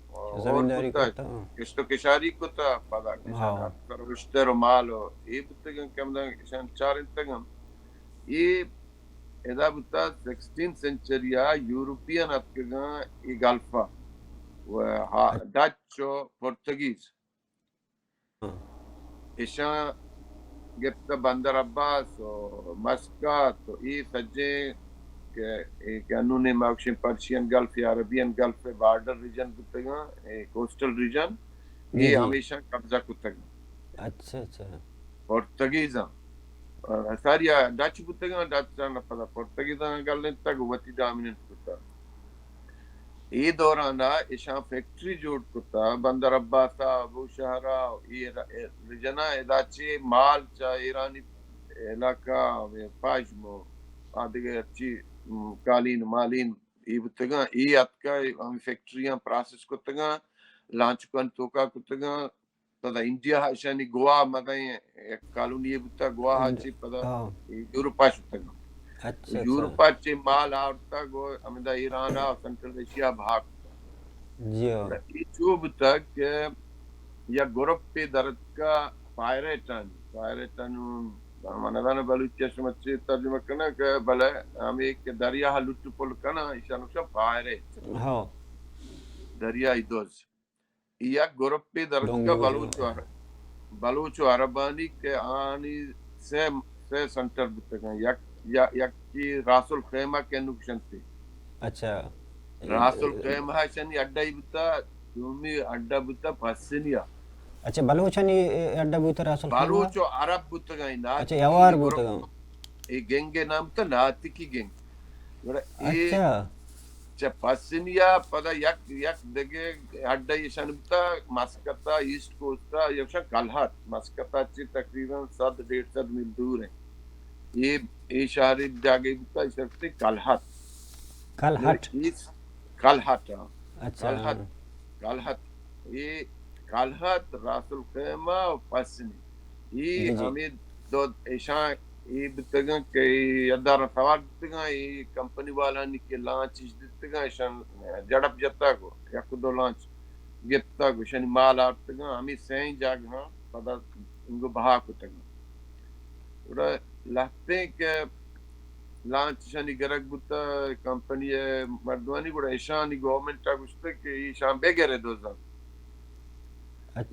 ہور زمینداری بوتگ، کرتا، ہاں۔ کشت و کشاری کتا، پدا ہاں۔ کشت و مال و اے بوتگاں کہ ہمدا ایشان چارینتگاں۔ اے ادا بوتا سکسٹین سنچری ء یورپین اتکگاں اے گلف ء و ہا-، ڈچ و پرتگیز۔ ہاں۔ ایشاں گپت بندر عباس و مسقط و اے سجیں کہ، اے کہ انوں نے ما گوشیں پرشین گلف یا عربین گلف ء بارڈر ریجن بوتگاں، اے کوسٹل ریجن، جی، اے جی۔ ہمیشاں قبضہ کتگ۔ اچھا، اچھا۔ پرتگیزاں۔ ساری ء ڈچ بوتگاں، ڈچ ء پدا پرتگیزاں گلینتگ و وتی ڈامیننٹ کتگ۔ اے دوران ء ایشاں فیکٹری جوڑ کتگ، بندر عباس ء، بوشہر ء، اے ر-، اے رجن ء ادا چہ مال چہ ایرانی علاقہ، پاژم و آ دگہ ہرچی، م، قالین مالین اے بوتگاں، اے اتکا، ہمے فیکٹریاں پراسس کتگاں، لانچکانی توکا کتگاں، پدا انڈیا ء ایشانی گوا مزنیں یک کالونی بوتگ، گوا ء انڈ-، چہ پدا ہاں۔ یورپ ء شتگاں۔ اچھا، اچھا۔ یورپ ء چہ مال آورتگ و ہمدا ایران ء سنٹرل ایشیا ء بہا کتگ۔ جی ہاں۔ اے چو بوتگ کہ یک گروپے درتکا پائریٹانی، پائریٹانی، من نزاناں بلوچی ءَ شما چے ترجمہ کنگ، بلے ہمے کہ دریا ءَ لٹ پل کناں، ایشاں گوشاں پائریٹ۔ ہاں۔ دریائی دز۔ یک گروپے درتکا ڈونگی بلوچ و عرب، بلوچ و عربانی کہ آنی سے، سے سنٹر بوتگاں۔ یک، یا، یکی راس الخیمہ کہ نوک شنتی۔ اچھا۔ راس الخیمہ شنی اڈا ہی بوتا، دومی اڈا بوتا پسنیا۔ اچھا، بلوچانی اڈا بوتا راس الخیمہ؟ بلوچ و عرب بوتگاں نا۔ اچھا، یوار بوتگاں۔ اے گنگے نام تا ناتکی گنگ۔ گڑا اے اچھا۔ چہ پسنیا پدا یک، یک دگہ اڈہ ایشان بوتا مسقطا، ایسٹ کوسٹا، ایشان کلہت، مسقطا چہ تقریباً صد ڈیڑھ صد میل دور ہیں۔ اے، اے شہر جاگہ بوتا، ایشان کلہت۔ کلہٹ؟ اے کلہٹ، ہاں۔ اچھا۔ کلہت، کلہت۔ اے کلہت، راس الخیمہ و پسنی۔ اے جی، جی۔ ہمے دو ایشاں اے بوتگاں کہ اے ادارہ سوار بوتگاں، اے کمپنی والانی کہ لانچ اش دیتگاں، ایشاں جڑپ جتگ و یک دو لانچ گپتگ و ایشانی مال آرتگاں، ہمے سئیں جاگہاں پدا انگو بہا کتگاں۔ گڑا لہتیں کہ لانچ ایشانی گرگ بوتہ کمپنی ءِ مردمانی، گڑا ایشانی گورنمنٹ ءَ گوشتگ کہ ایشاں بگرے دزاں۔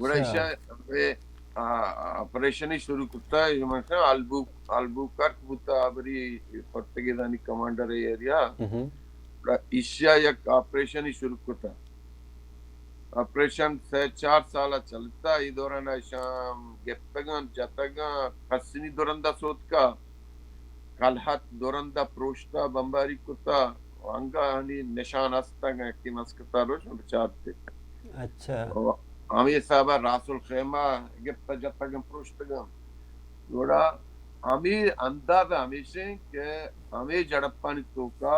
گڑا اچھا۔ ایشاں اے، آ، آپریشنی شروع کتہ، ایشاں البو-، البوکرک بوتہ، آبری پرتگیزانی کمانڈر ایریا۔ ہم۔ گڑا ایشیا یک آپریشنی شروع کتہ۔ آپریشن سہ چار سال چلتا، ای دوران ایشاں گپتگاں، جتگاں، پسنی دورندا سوتکا، کلہت دورندا پروشتا، بمباری کتا، و انگا ہنی نشان ہستگ، یکی مسکتا روش بچارتے۔ اچھا۔ و ہمے حسابا راس الخیمہ گپتا جتگاں پروشتگاں۔ گڑا ہمے انداز ہمیش انت کہ ہمے جڑپانی توکا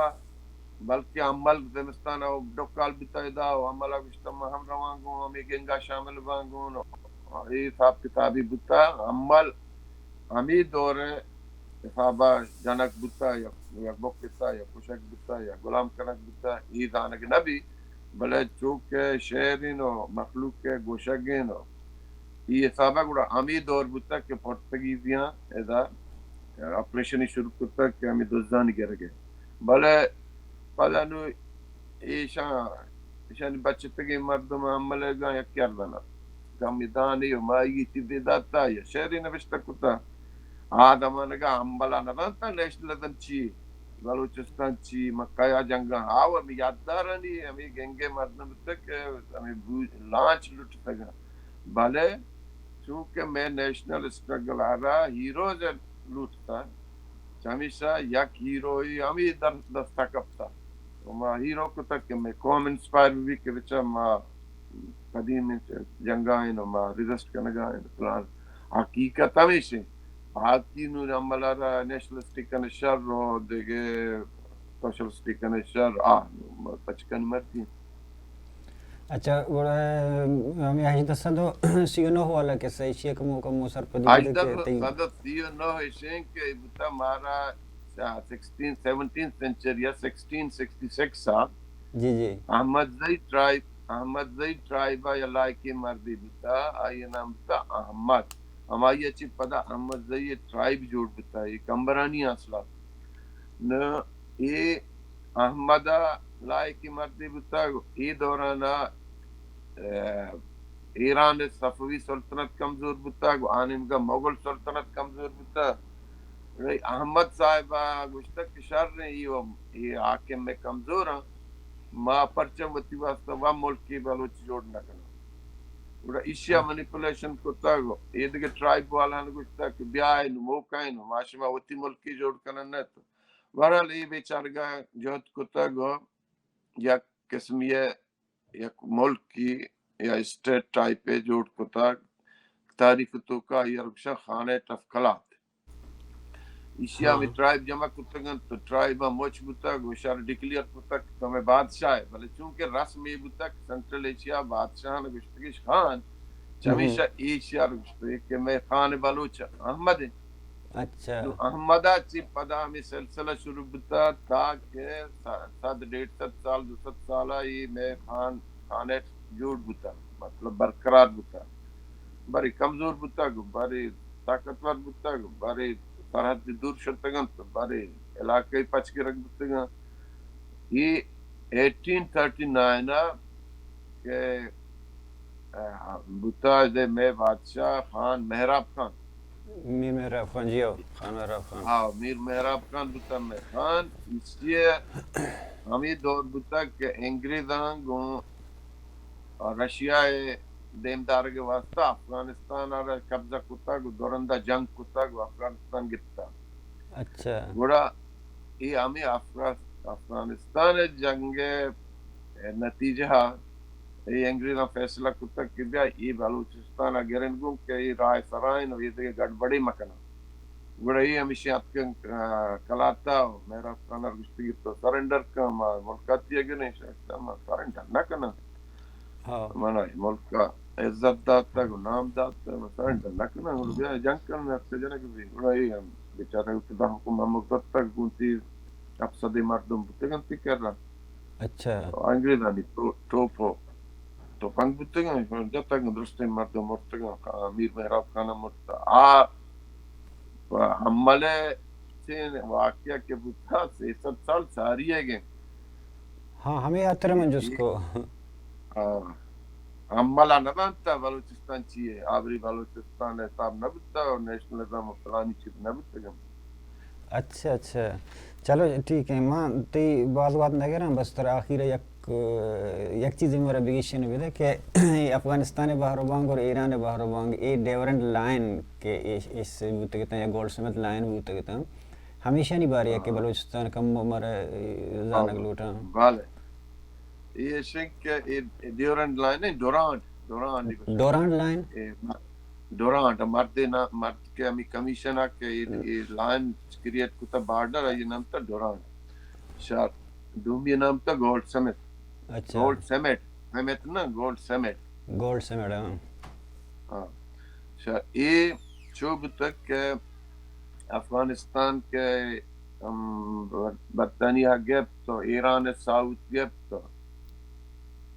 بلکہ امل زمستان ءَ ڈکال بوتہ ادا و امل ءَ گوشتہ من ہم رواں گوں، ہمے گنگ ءَ شامل باں گوں۔ اے حساب کتابی بوتہ، امل ہمے دور ءِ حساب ءَ جنگ بوتہ، یا، یا بکتہ، یا کشگ بوتہ، یا غلام کنگ بوتہ، اے زانگ نہ بی۔ بلے چونکہ شعر انت و مخلوق ءِ گوشگ انت و اے حساب ءَ گڑا ہمے دور بوتگ کہ پرتگیزیاں ادا آپریشنی شروع کتگ کہ ہمے دزانی گرگ ءَ۔ بلے پدا نوں ایشاں، ایشانی بچتگیں مردم ہم ملگاں یک کردن ات۔ کمی دانے و ماہی چیزے داتا یا شعرے نبشتہ کتا۔ آ زمانگا ہمبلا نزانتا نیشنلزم چی، بلوچستان چی، مکہ یا جنگا۔ آ و ہمے یاددارانی ہمے گنگے مردم بوتگ کہ ہمے بو-، لانچ لٹتگاں۔ بلے چونکہ مئے نیشنل اسٹرگل ءَ را ہیروز لوٹتا، چمیشا یک ہیروئی ہمے در دستا کپتا۔ و ما ہیرو کتگ کہ مئے قوم انسپائر بی کہ بچا ما قدیم جنگا ایں و ما ریزسٹ کنگا ایں پلان۔ حقیقت ہمیش انت۔ باقی نوں عمل ءَ را نیشنلسٹی کن شر و دگہ سوشلسٹی کن شر، آ، بچکن مردی۔ اچھا، گڑا ہمے ہژدہ سد و سی و نہ والا قصہ ایشی ءَ کمو کمو سرپدی بدے کہ تئی ہژدہ سد و سی و نہ ایشیں کہ بوتا مارا سکسٹین، سیونٹین سینچری یا سکسٹین سکسٹی سکس ءَ جی، جی۔ احمد زئی ٹرائب، احمد زئی ٹرائب ءَ یا لائقیں مردے بوتا، آئی نام بوتا احمد۔ ہمائی ءَ چہ پدا احمد زئی ٹرائب جوڑ بوتا، اے کمبرانی اصل ءَ۔ نہ، اے احمد ءَ لائقیں مردے بوتا، اے دوران ءَ، ءَ، ایران ءِ صفوی سلطنت کمزور بوتا، آ نیمگا مغل سلطنت کمزور بوتا۔ احمد صاحب ءَ گوشتگ کہ شر ایں، اے و-، اے حاکم مئے کمزور ایں، ما پرچم وتی واسطہ و ملکی بلوچ جوڑ نہ کناں۔ گڑا ایشی ءَ ہاں۔ مینیپولیشن کتگ، اے دگہ ٹرائب والاں گوشتگ کہ بیا اے نوں موقع ایں، ما شما وتی ملکی جوڑ کنن نہ تو۔ بہرحال اے بیچارگا جہد کتگ و یک قسمی ءَ یک ملکی یا اسٹیٹ ٹائپ ءَ جوڑ کتگ۔ تاریخ توکا آئی ءَ گوشاں خانہ ٹفکلات۔ ایشی ءَ ہمے ہاں۔ ٹرائب جمع کتگ انت، تو ٹرائب ءَ مچ بوتگ، گوشار ڈکلیئر کتگ کہ تو مئے بادشاہ ئے، بلے چونکہ رسم اے بوتگ سینٹرل ایشیا بادشاہاں گوشتگش خان، ہم۔ چمیشا ایشی ءَ گوشتگ کہ مئے خان بلوچ احمد انت۔ اچھا۔ نوں احمد ءَ چہ پدا ہمے سلسلہ شروع بوتا تاکہ س-، صد، ڈیڑھ صد سال، دو صد سال ءَ اے مئے خان خانہ جوڑ بوتگ، مطلب برقرار بوتگ۔ بارے کمزور بوتگ، بارے طاقتور بوتگ، بارے سرحد دور شتگ انت، بارے علاقہ پچ گرگ بوتگ انت۔ اے ایٹین تھرٹی نائن ءَ کہ، ءَ، بوتگ دے مئے بادشاہ خان مہراب خان۔ میر مہراب خان، جی ہو، خان مہراب خان۔ ہاں، میر مہراب خان بوتگ مئے خان۔ ایشی ءَ ہمے دور بوتگ کہ انگریزاں گوں رشیا ءِ دیمدارگ ءِ واستہ افغانستان ءَ را قبضہ کتگ و دو رندا جنگ کتگ و افغانستان گپتگ۔ اچھا۔ گڑا اے ہمے افغا-، افغانستان ءِ جنگ ءِ نتیجہ ءَ اے انگریزاں فیصلہ کتگ کہ بیا اے بلوچستان ءَ گرن گوں کہ اے راہ سرائیں و اے دگہ گڑبڑے مکناں۔ گڑا اے ہمیشی اتکن، آ، کلات ءَ مہراب خان ءَ گوشتگی تو سرنڈر کن، ما ملک ءَ تئی گریں۔ شاہ ما سرنڈر نہ کناں۔ ہاں۔ من ءَ ملک ءَ عزت داتگ و نام داتگ، من سرنڈر نہ کناں، گڑا بیا جنگ کنیں، ہر سے جنگ بی۔ گڑا اے ہم بیچارہ تو داں حکم ہم کرتگ گوں تئی ہپت سدے مردم بوتگ انت تئی کرا۔ اچھا۔ انگریزانی ٹو-، ٹوپ و تپنگ بوتگ انت، جتگ انت، درستیں مردم مرتگ انت، میر مہراب خان ہم مرتگ۔ آ حمل ءِ چین واقعہ کہ بوتگ، سئے سد سال ساری ئیگ انت۔ ہاں، ہمے ہاتر ءَ من جست کو۔ ہاں۔ حمل ءَ نہ زانتا بلوچستان چی ئے، آبری بلوچستان ءِ حساب نہ بوتا و نیشنلزم و فلانی چیز نہ بوتگ انت۔ اچھا، اچھا۔ چلو، ٹھیک ہے، ما تئی باز وقت نہ گراں، بس ترا آخر ءَ یک، یک چیزے مارا بگیشن بدے کہ افغانستان ءِ بہر و بانگ اور ایران ءِ بہر و بانگ، اے ڈیورنڈ لائن کہ ایش، ایش سے بوتگ اتاں یا گولڈ سمتھ لائن بوتگ اتاں، ہمیشانی بارے ءَ کہ ہاں۔ بلوچستان کم مارا زانگ ہاں۔ لوٹاں۔ بلے۔ اے شنگ کہ اے، اے ڈیورنڈ لائن نہیں، ڈورانڈ، ڈورانڈ۔ ڈورانڈ لائن؟ اے م-، ڈورانڈ، مرد نا، مرد کہ ہمیں کمیشن ءَ کہ اے، ہم۔ اے لائن کریٹ کتا بارڈر، اے نام تا ڈورانڈ۔ شاہ دومی نام تا گولڈ سمتھ۔ اچھا۔ گولڈ سمٹ، سمٹ نا، گولڈ سمٹ۔ گولڈ سمٹ، ہاں۔ ہاں۔ شاہ اے چو بوتگ کہ افغانستان کہ، ام، برطانیہ گپت و ایران ساؤتھ گپت،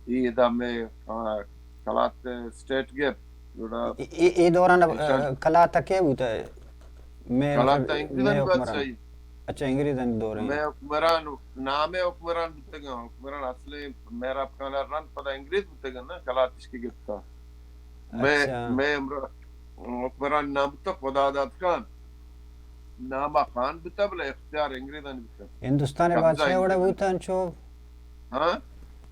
اے ادا مئے، آ، کلات اسٹیٹ گپت۔ گڑا اے، اے، اے دوران، آ، ایشان کلات کے بوتا ہے؟ مئے کلات مطلب، انگریزانی مئے حکمران۔ بادشاہی۔ اچھا، انگریزانی دور ہیں۔ مئے حکمران، نام حکمران بوتگاں، حکمران اصل مہراب خان رند پدا انگریز بوتگاں نا، کلاتش کے گپتا۔ مئے، اچھا۔ مئے امرا-، حکمران نام بوتا خدا داد خان۔ نام خان بوتا، بلے اختیار انگریزانی بوتا۔ ہندوستان قبضہ بادشاہ وڑا انگریزانی۔ بوتا انچو؟ ہاں؟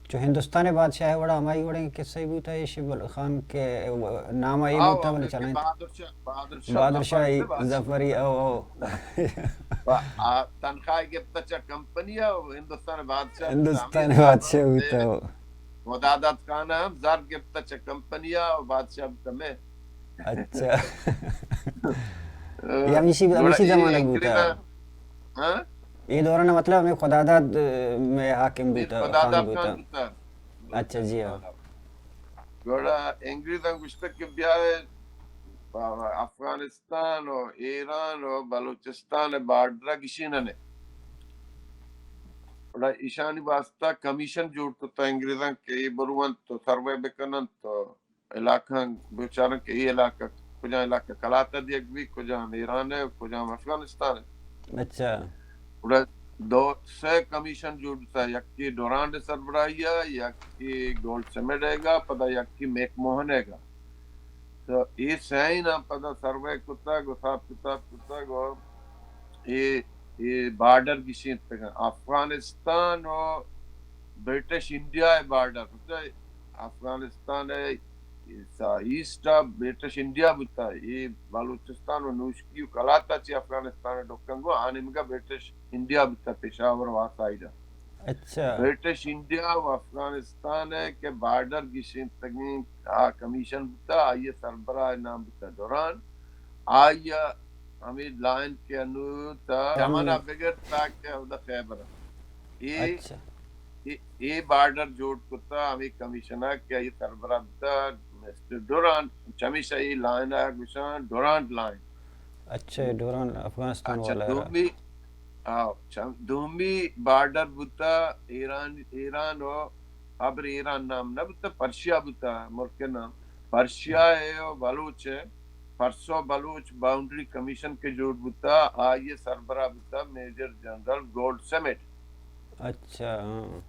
چو ہندوستان بادشاہ وڑا ہمائی وڑیں قصہ بوتا، ایش بل خان کے نام آئی آو، بوتا، آو، بلے کہ چلائیں۔ بہادر شاہ، بہادر شاہ بہادر شاہ ظفر، بادشاہ۔ ظفری، او، او۔ و آ تنخواہ گپتا چا کمپنی آ، ہندوستان بادشاہ بوتا، ہندوستان ہمیں بادشاہ زمان بوتا۔ خدا داد خان ہم زر گپتا چہ کمپنی ءَ و بادشاہ بوتا مئے۔ اچھا۔ اے ہمیشی، گڑا ہمیشی اے زمانگ بوتا۔ انگریزاں، ہاں؟ اے دوران مطلب ہمیں خدا داد، اے، مئے حاکم اے بوتا، خدا خان داد بوتا۔ خان بوتا۔ اچھا، جی ہاں۔ گڑا انگریزاں گوشتگ کہ بیا افغانستان و ایران و بلوچستان بارڈر گشیننے۔ گڑا ایشانی واسطہ کمیشن جوڑ کتا انگریزاں کہ اے برونت و سروے بکننت و علاقہ بچارن کہ اے علاقہ، کجا علاقہ کلات ءَ دیگ بی، کجا ایران ہے، کجا افغانستان ہے۔ اچھا۔ گڑا دو سے کمیشن جوڑ بوتا، یکی ڈورانڈ سربراہی ءَ، یکی گولڈ سمڈ ایگا، پدا یکی میک موہن ایگا۔ تو اے سئیں نا پدا سروے کتگ و حساب کتاب کتگ و اے، اے بارڈر گشینتگ۔ افغانستان و برٹش انڈیا ءِ بارڈر، افغانستان ءِ ایسٹ ءَ برٹش انڈیا بوتا، اے بلوچستان و نوشکی و کلات ءَ چہ افغانستان ءَ ڈکن گو آ نیمگا برٹش انڈیا بوتا، پشاور و آ سائیڈ ءَ۔ اچھا۔ برٹش انڈیا و افغانستان ءِ کہ بارڈر گشینتگیں آ کمیشن بوتا، آئی ءِ سربراہ ءِ نام بوتا ڈوران۔ آئی ءَ ہمے لائن کہ انو تا ہم۔ یمن ءَ بگر تا کہ اودا خیبر ءَ۔ اے، اچھا۔ اے، اے بارڈر جوڑ کتا ہمے کمیشن ءَ کہ آئی سربراہ بوتا مسٹر ڈورانڈ، چمیشا اے لائن ءَ گوشاں ڈورانڈ لائن۔ اچھا، اے ڈورانڈ افغانستان اچھا، والا ہے۔ دومی، آ، چم-، دومی بارڈر بوتا ایران، ایران و ابر ایران نام نہ بوتا، پرشیا بوتا ملک نام۔ پرشیا ء و بلوچ ء، پرسو بلوچ باؤنڈری کمیشن کہ جوڑ بوتا، آئی ء سربراہ بوتا میجر جنرل گولڈ سمٹ۔ اچھا، ہاں۔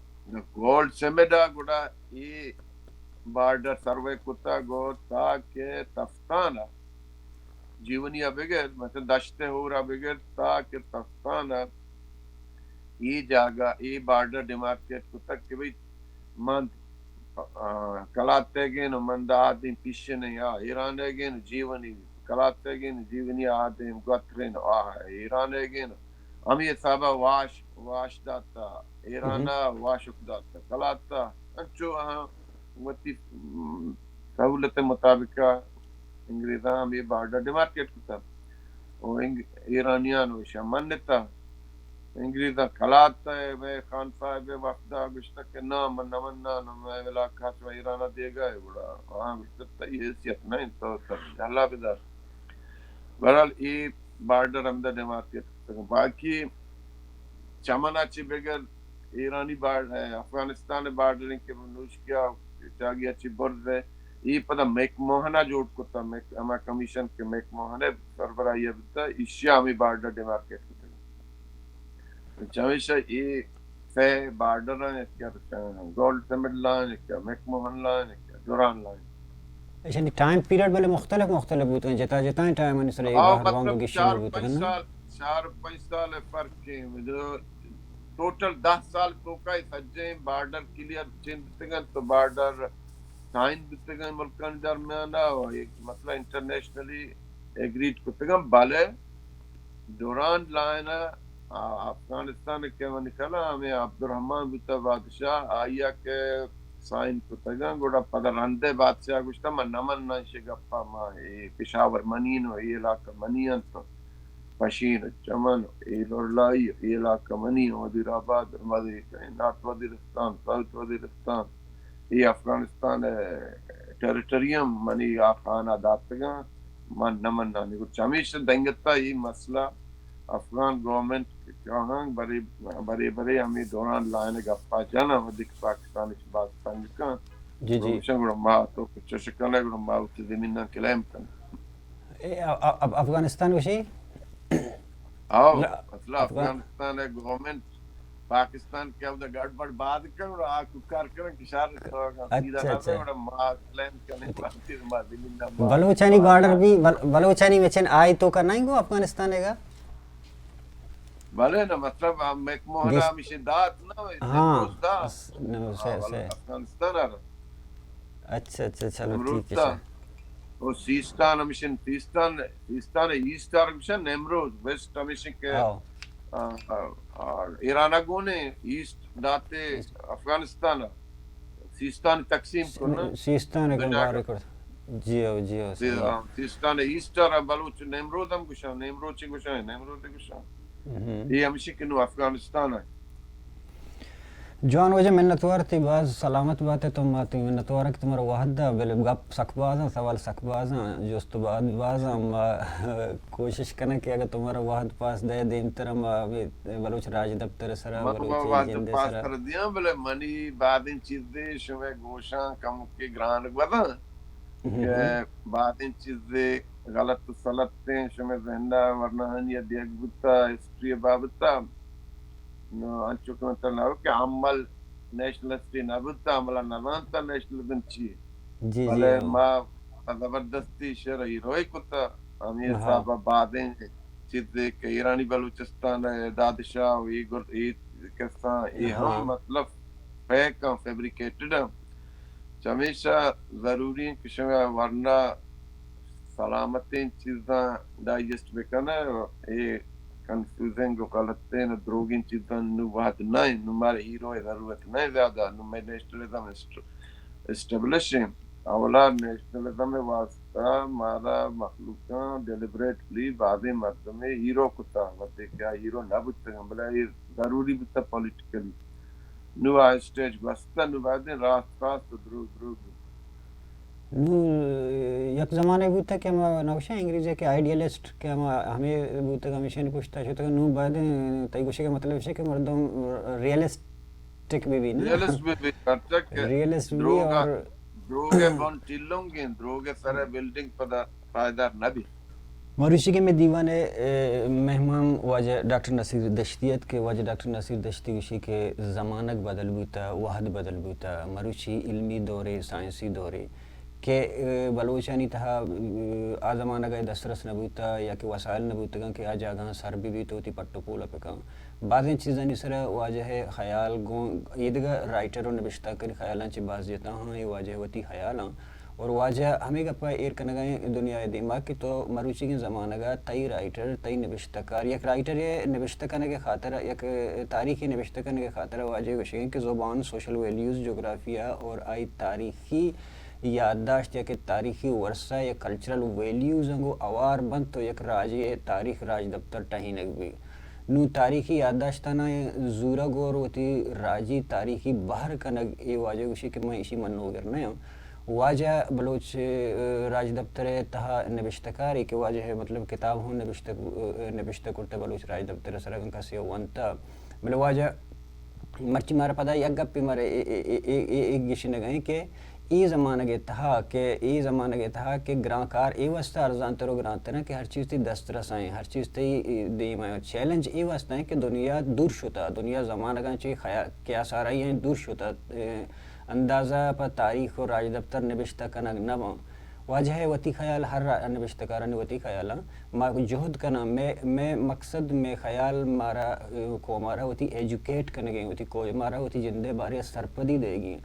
گولڈ سمٹ ء گڑا اے بارڈر سروے کتا گو تا کہ تفتان ء جیونی ء بگر، مثلاً دشت ہور ء بگر تا کہ تفتان ء اے جاگہ، اے بارڈر ڈیمارکیٹ کتگ کہ بھئی من، آ، کلات ء گین، من دا آدیم پیشن یا ایران ء گین جیونی، کلات ء گین جیونی آدیم گوترین، آ، ایران ء گین۔ ہمے حساب ء واش، واش داتا، ایران ء واشک داتا، کلات ء انچو آ وتی، م، سہولت مطابق انگریزاں ہمے بارڈر ڈیمارکیٹ کتا۔ و انگ-، ایرانیان و ایشاں منتا۔ انگریزاں کلات ء مئے خان صاحب ء وفد ء گوشتگ کہ نا، من نہ مناں، مئے علاقہ شما ایران ء دیگا ء۔ گڑا آہاں گوشتگ تئی حیثیت نہ انت، تو تر جہلا بدار۔ بہرحال اے بارڈر ہمدا ڈیمارکیٹ کتگ۔ باقی چمن ء چہ بگر ایرانی بار-، افغانستان ء بارڈر انت کہ نوشکیا چاگی ء چہ برز ء اے پدا میک موہن ء جوڑ کتا، میک، ہما کمیشن کہ میک موہن ء سربراہی ء بوتا، ایشی ء ہمے بارڈر ڈیمارکیٹ کتگ۔ چمیشا اے سہ بارڈر ہیں، یک گولڈ سمٹ لائن، یک میک موہن لائن، یک ڈوران لائن۔ ایشانی ٹائم پیریڈ بلے مختلف مختلف بوتگ، جتا جتا ٹائم آنی سر ایک آ، بار مطلب، بانگ گیشی چار بوتگ پنچ نا۔ سال، چار پنچ سال فرق ہیں۔ ٹوٹل دہ سال توکا اے سجیں بارڈر کلیئر چین بوتگن، تو بارڈر سائن بوتگن ملکانی درمیان ء، و ایک مسئلہ انٹرنیشنلی ایگریڈ کتگن، بلے ڈورانڈ لائن ء، آ، افغانستان ء کہ منی کلام ء عبدالرحمن بوتا بادشاہ، آئی ء کہ سائن کتگن، گڑا پدا رندے بادشاہ گوشتا، من نہ مناں ایشی گپا، ما اے پشاور منی نو، اے علاقہ منی انت۔ پشین و چمن و اے لورائی و اے علاقہ منی، وزیر آباد، وزیر، نارتھ وزیرستان، ساؤتھ وزیرستان، اے افغانستان ء ٹیریٹری ہم منی آ خانہ داتگاں، من نہ منانی۔ گڑا چمیش دنگتا اے مسئلہ افغان گورنمنٹ چاہاں برے، برے برے ہمے دوران لائن گپا جن، وھدے کہ پاکستان اچ باز تنگ کن۔ جی، جی۔ گڑا ما تو چش کنے، گڑا ما وتی زمیناں کلیم کن۔ اے، ا-، ا-، اب افغانستان گوشی؟ آؤ، نہ، مطلب افغان- افغانستان ء گورنمنٹ پاکستان کہ اودا گڑبڑ باد کن، گڑا آ کوکار کن کہ شر تو سیدھا اچھا، نہ اچھا۔ گڑا ما کلیم کنے، ما زمین نہ ما بلوچانی بارڈر بھی، بل-، بلوچانی مچن آئی تو کا نہیں گو افغانستان ء گا؟ بلے نا، مطلب، آ، میک موہن گس- ہمیشہ دات نا، ہاں، نمروز دات۔ س-، نمروز، آ، سے، سے۔ افغانستان آ۔ اچھا، اچھا، چلو، نمروز ٹھیک ہے، تا۔ سر۔ او سیستان ہمیشن، سیستان، سیستان ایسٹ آر ہمیشن نمروز، ویسٹ ہمیشن کہ، ہاں۔ آ، آ، آ، ایران گونے ایسٹ داتے ایسٹ۔ افغانستان۔ سیستان تقسیم س-، کرنا۔ سیستان دنیا گمبار کا۔ کر۔ جی ہو، جی ہو، سی-، صحیح۔ آ، سیستان ایسٹ آر بلوچ نمروز ہم گوشاں، نمروز چی گوشاں، نمروز گوشاں۔ ہم۔ یہ ہمیشن کہ نو افغانستان ہے۔ جوان واجہ، منتوار تئی، باز سلامت بات ئے تو، ما تئی منتوار کہ تو مارا وھد دات، بلے گپ سک باز اَنت، سوال سک باز اَنت، جست و بعد باز اَنت، ما کوشش کنیں کہ اگاں تو مارا وھد پاس دئے، دیمتر ما ہمے بلوچ راجدپتر ءِ سرا، من بلوچی وھد جند ءِ پاس سرا۔ تر دیاں، بلے منی بازیں چیزے شمئے گوشاں کمکے گران گوزاں۔ کہ بازیں چیزے غلط و سلط ایں، شمئے ذہن ءَ ورناہانی ءَ دیگ بوتہ، ہسٹری ءِ بابت ءَ۔ نو انچو کہ من ترا کہ عمل نیشنلسٹی نہ بوتہ، عمل ءَ نہ زانتہ نیشنلزم چی۔ جی، جی، بلے ہاں۔ ما زبردستی شعر ءِ ہیروئی کتہ، ہمے ہاں۔ حساب ءَ بازیں چیزے کہ ایرانی بلوچستان ءِ دادشاہ و اے گر-، اے قصہ، اے ہم ہاں۔ مطلب فیک آں، فیبریکیٹڈ آں۔ چمیشا ضروری ایں کہ شما ورنا سلامتیں چیزاں ڈائجسٹ بکن ئے، اے کنفیوزنگ و غلطیں و دروگیں چیزاں نوں وھد نہ ایں، نوں مارا ہیرو ءِ ضرورت نہ ایں زیادہ، نوں مئے نیشنلزم اسٹ-، اسٹیبلش ایں۔ اولا نیشنلزم ءِ واسطہ مارا مخلوقاں ڈیلیبریٹلی بازیں مردمے ہیرو کتہ، وھدے کہ آ ہیرو نہ بوتگاں، بلے اے ضروری بوتہ پولیٹیکلی۔ نوں آ اسٹیج گوستہ، نوں بائدیں راست راست و دروگ دروگ بوت۔ نوں یک زمانے بوتہ کہ ہما نوشہ انگریزی کہ آئیڈیلسٹ کہ ہما ہمے بوتگ، ہمیشانی پشتا شتگ، نوں بائدیں تئی گوشگ ءِ مطلب ایش کہ مردم ریئلسٹ ٹک بھی بھی نا۔ ریئلسٹ بھی بھی، پرچا کہ ریئلسٹ بھی دروگ ءَ، اور دروگ ءَ بن ٹلونگ ایں، دروگ ءِ سر ءَ بلڈنگ پدا پائیدار نہ بی۔ مروچی کہ مئے دیوان ءِ، اے، مہمان واجہ ڈاکٹر نصیر دشتی ات کہ واجہ ڈاکٹر نصیر دشتی گوشی کہ زمانگ بدل بوتا، وہد بدل بوتا، مروچی علمی دورے، سائنسی دورے کہ، اے، بلوچانی تہا، اے، آ زمانگ ءَ دسترس نہ بوتا یا کہ وسائل نہ بوتگاں کہ آ جاگہاں سر بہ بیت و وتی پٹ و پول ءَ بکن۔ بازیں چیزانی سرا واجہ ءِ خیال گوں ایدگہ رائٹر و نبشتہ کنی خیالاں چہ باز جتا ہاں، اے واجہ ءِ وتی خیالاں۔ اور واجہ ہمے گپ ءَ ایر کنگا ایں دنیا ءِ دیما کہ تو مروچیگیں زمانگ ءَ تئی رائٹر، تئی نبشتہ کار، یک رائٹر ءِ نبشتہ کنگ ءِ خاطر، یک تاریخے نبشتہ کنگ ءِ خاطر واجہ گوشگیں کہ زبان، سوشل ویلیوز، جغرافیہ اور آئی تاریخی یادداشت یا کہ تاریخی ورثہ یا کلچرل ویلیوز انگو اوار بنت تو یک راجے ءِ تاریخ راجدپتر ٹہینگ بی۔ نوں تاریخی یادداشتاناں زورگ اور وتی راجی تاریخی بہر کنگ، اے واجہ گوشی کہ من ایشی منوگر نہ آں۔ واجہ بلوچ، اے، راجدپتر ءِ تہا نبشتہ کارے کہ واجہ ءِ مطلب کتاب ہوں نبشتہ، اے، نبشتہ کرتہ بلوچ راجدپتر ءِ سرا، اگاں کسے ونتہ۔ بلے واجہ مرچی مارا پدا یک گپے مارا اے، اے، اے، اے، اے، اے گشنگ ایں کہ اے زمانگ ءِ تہا کہ، اے زمانگ ءِ تہا کہ گران کار اے واسطہ ارزان تر و گران تر ایں کہ ہر چیز تئی دسترس ایں، ہر چیز تئی دیم ایں۔ چیلنج اے واسطہ ایں کہ دنیا دور شتا، دنیا زمانگاں چہ خیا-، قیاس آرائی ایں دور شتا، اے، اندازہ پہ تاریخ و راجدپتر نبشتہ کنگ نہ باں۔ واجہ ءِ وتی خیال، ہر را-، نبشتہ کارانی وتی خیالاں۔ ما جہد کناں، مئے، مئے مقصد، مئے خیال مارا، اے، قوم ءَ را وتی ایجوکیٹ کنگیں، وتی کو-، مارا وتی جند ءِ بارے ءَ سرپدی دئیگی۔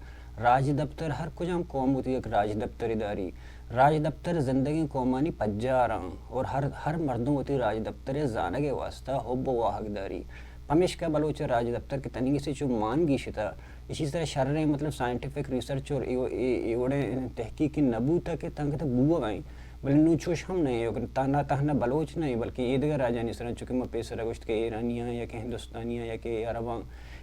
راجدپتر، ہر کجام قوم وتی یک راجدپترے داری۔ راجدپتر زندگیں قومانی پجاراں اور ہر، ہر مردم وتی راجدپتر ءِ زانگ ءِ واسطہ حب و واہگ داری۔ پمیشکا بلوچ ءِ راجدپتر کہ تنیگی سے چو مان گیشتا، ایشی سرا شریں مطلب سائنٹیفک ریسرچ اور اے، اے، اے وڑیں تحقیق نہ بوتا کہ تنگت بوگ ءَ ایں۔ بلے نوں چوش ہم نہ ایں، تا-، نہ تہنا بلوچ نہ ایں، بلکہ ایدگہ راجانی سرا، چونکہ ما پیسرا گوشت کہ ایرانیاں یا کہ ہندوستانیاں یا کہ عرباں،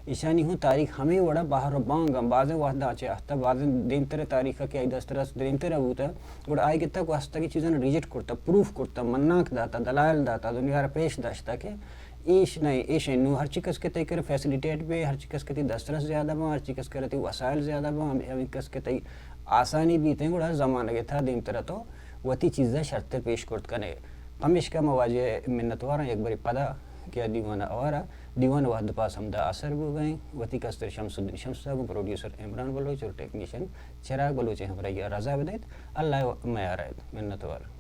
ایشانی ہوں تاریخ ہمے وڑا بہر و بانگ ایں۔ بازیں وہداں چہ اہتا، بازیں دیمتر تاریخ کہ آئی دسترس دیمتر بوتا، گڑا آئی گتا گوستگی چیزاں ریجیکٹ کرتا، پروف کرتا، منانک داتا، دلائل داتا، دنیا را پیش داشتا کہ ایش نہ، ایش نوں ہرچی کس کہ تئی کر فیسلیٹیٹ بے، ہرچی کس کہ تئی دسترس زیادہ باں، ہرچی کس کر تئی وسائل زیادہ باں، ہمے، ہمے کس کہ تئی آسانی بیتیں، گڑا زمانگ ءِ تہا دیمترا تو وتی چیزاں شرتر پیش کرت کنے۔ پمیشکا ما واجہ منتواراں یک برے پدا کہ آ دیوان ءَ اوارا، دیوان ءِ وہد پاس ہمدا آسر بوگا ایں۔ وتی کستر شمس الدین شمس صاحب، پروڈیوسر عمران بلوچ اور ٹیکنیشن چراغ بلوچ ءِ ہمراہی ءَ رضا بدئیت۔ اللہ ءِ میار ات۔ منتوار۔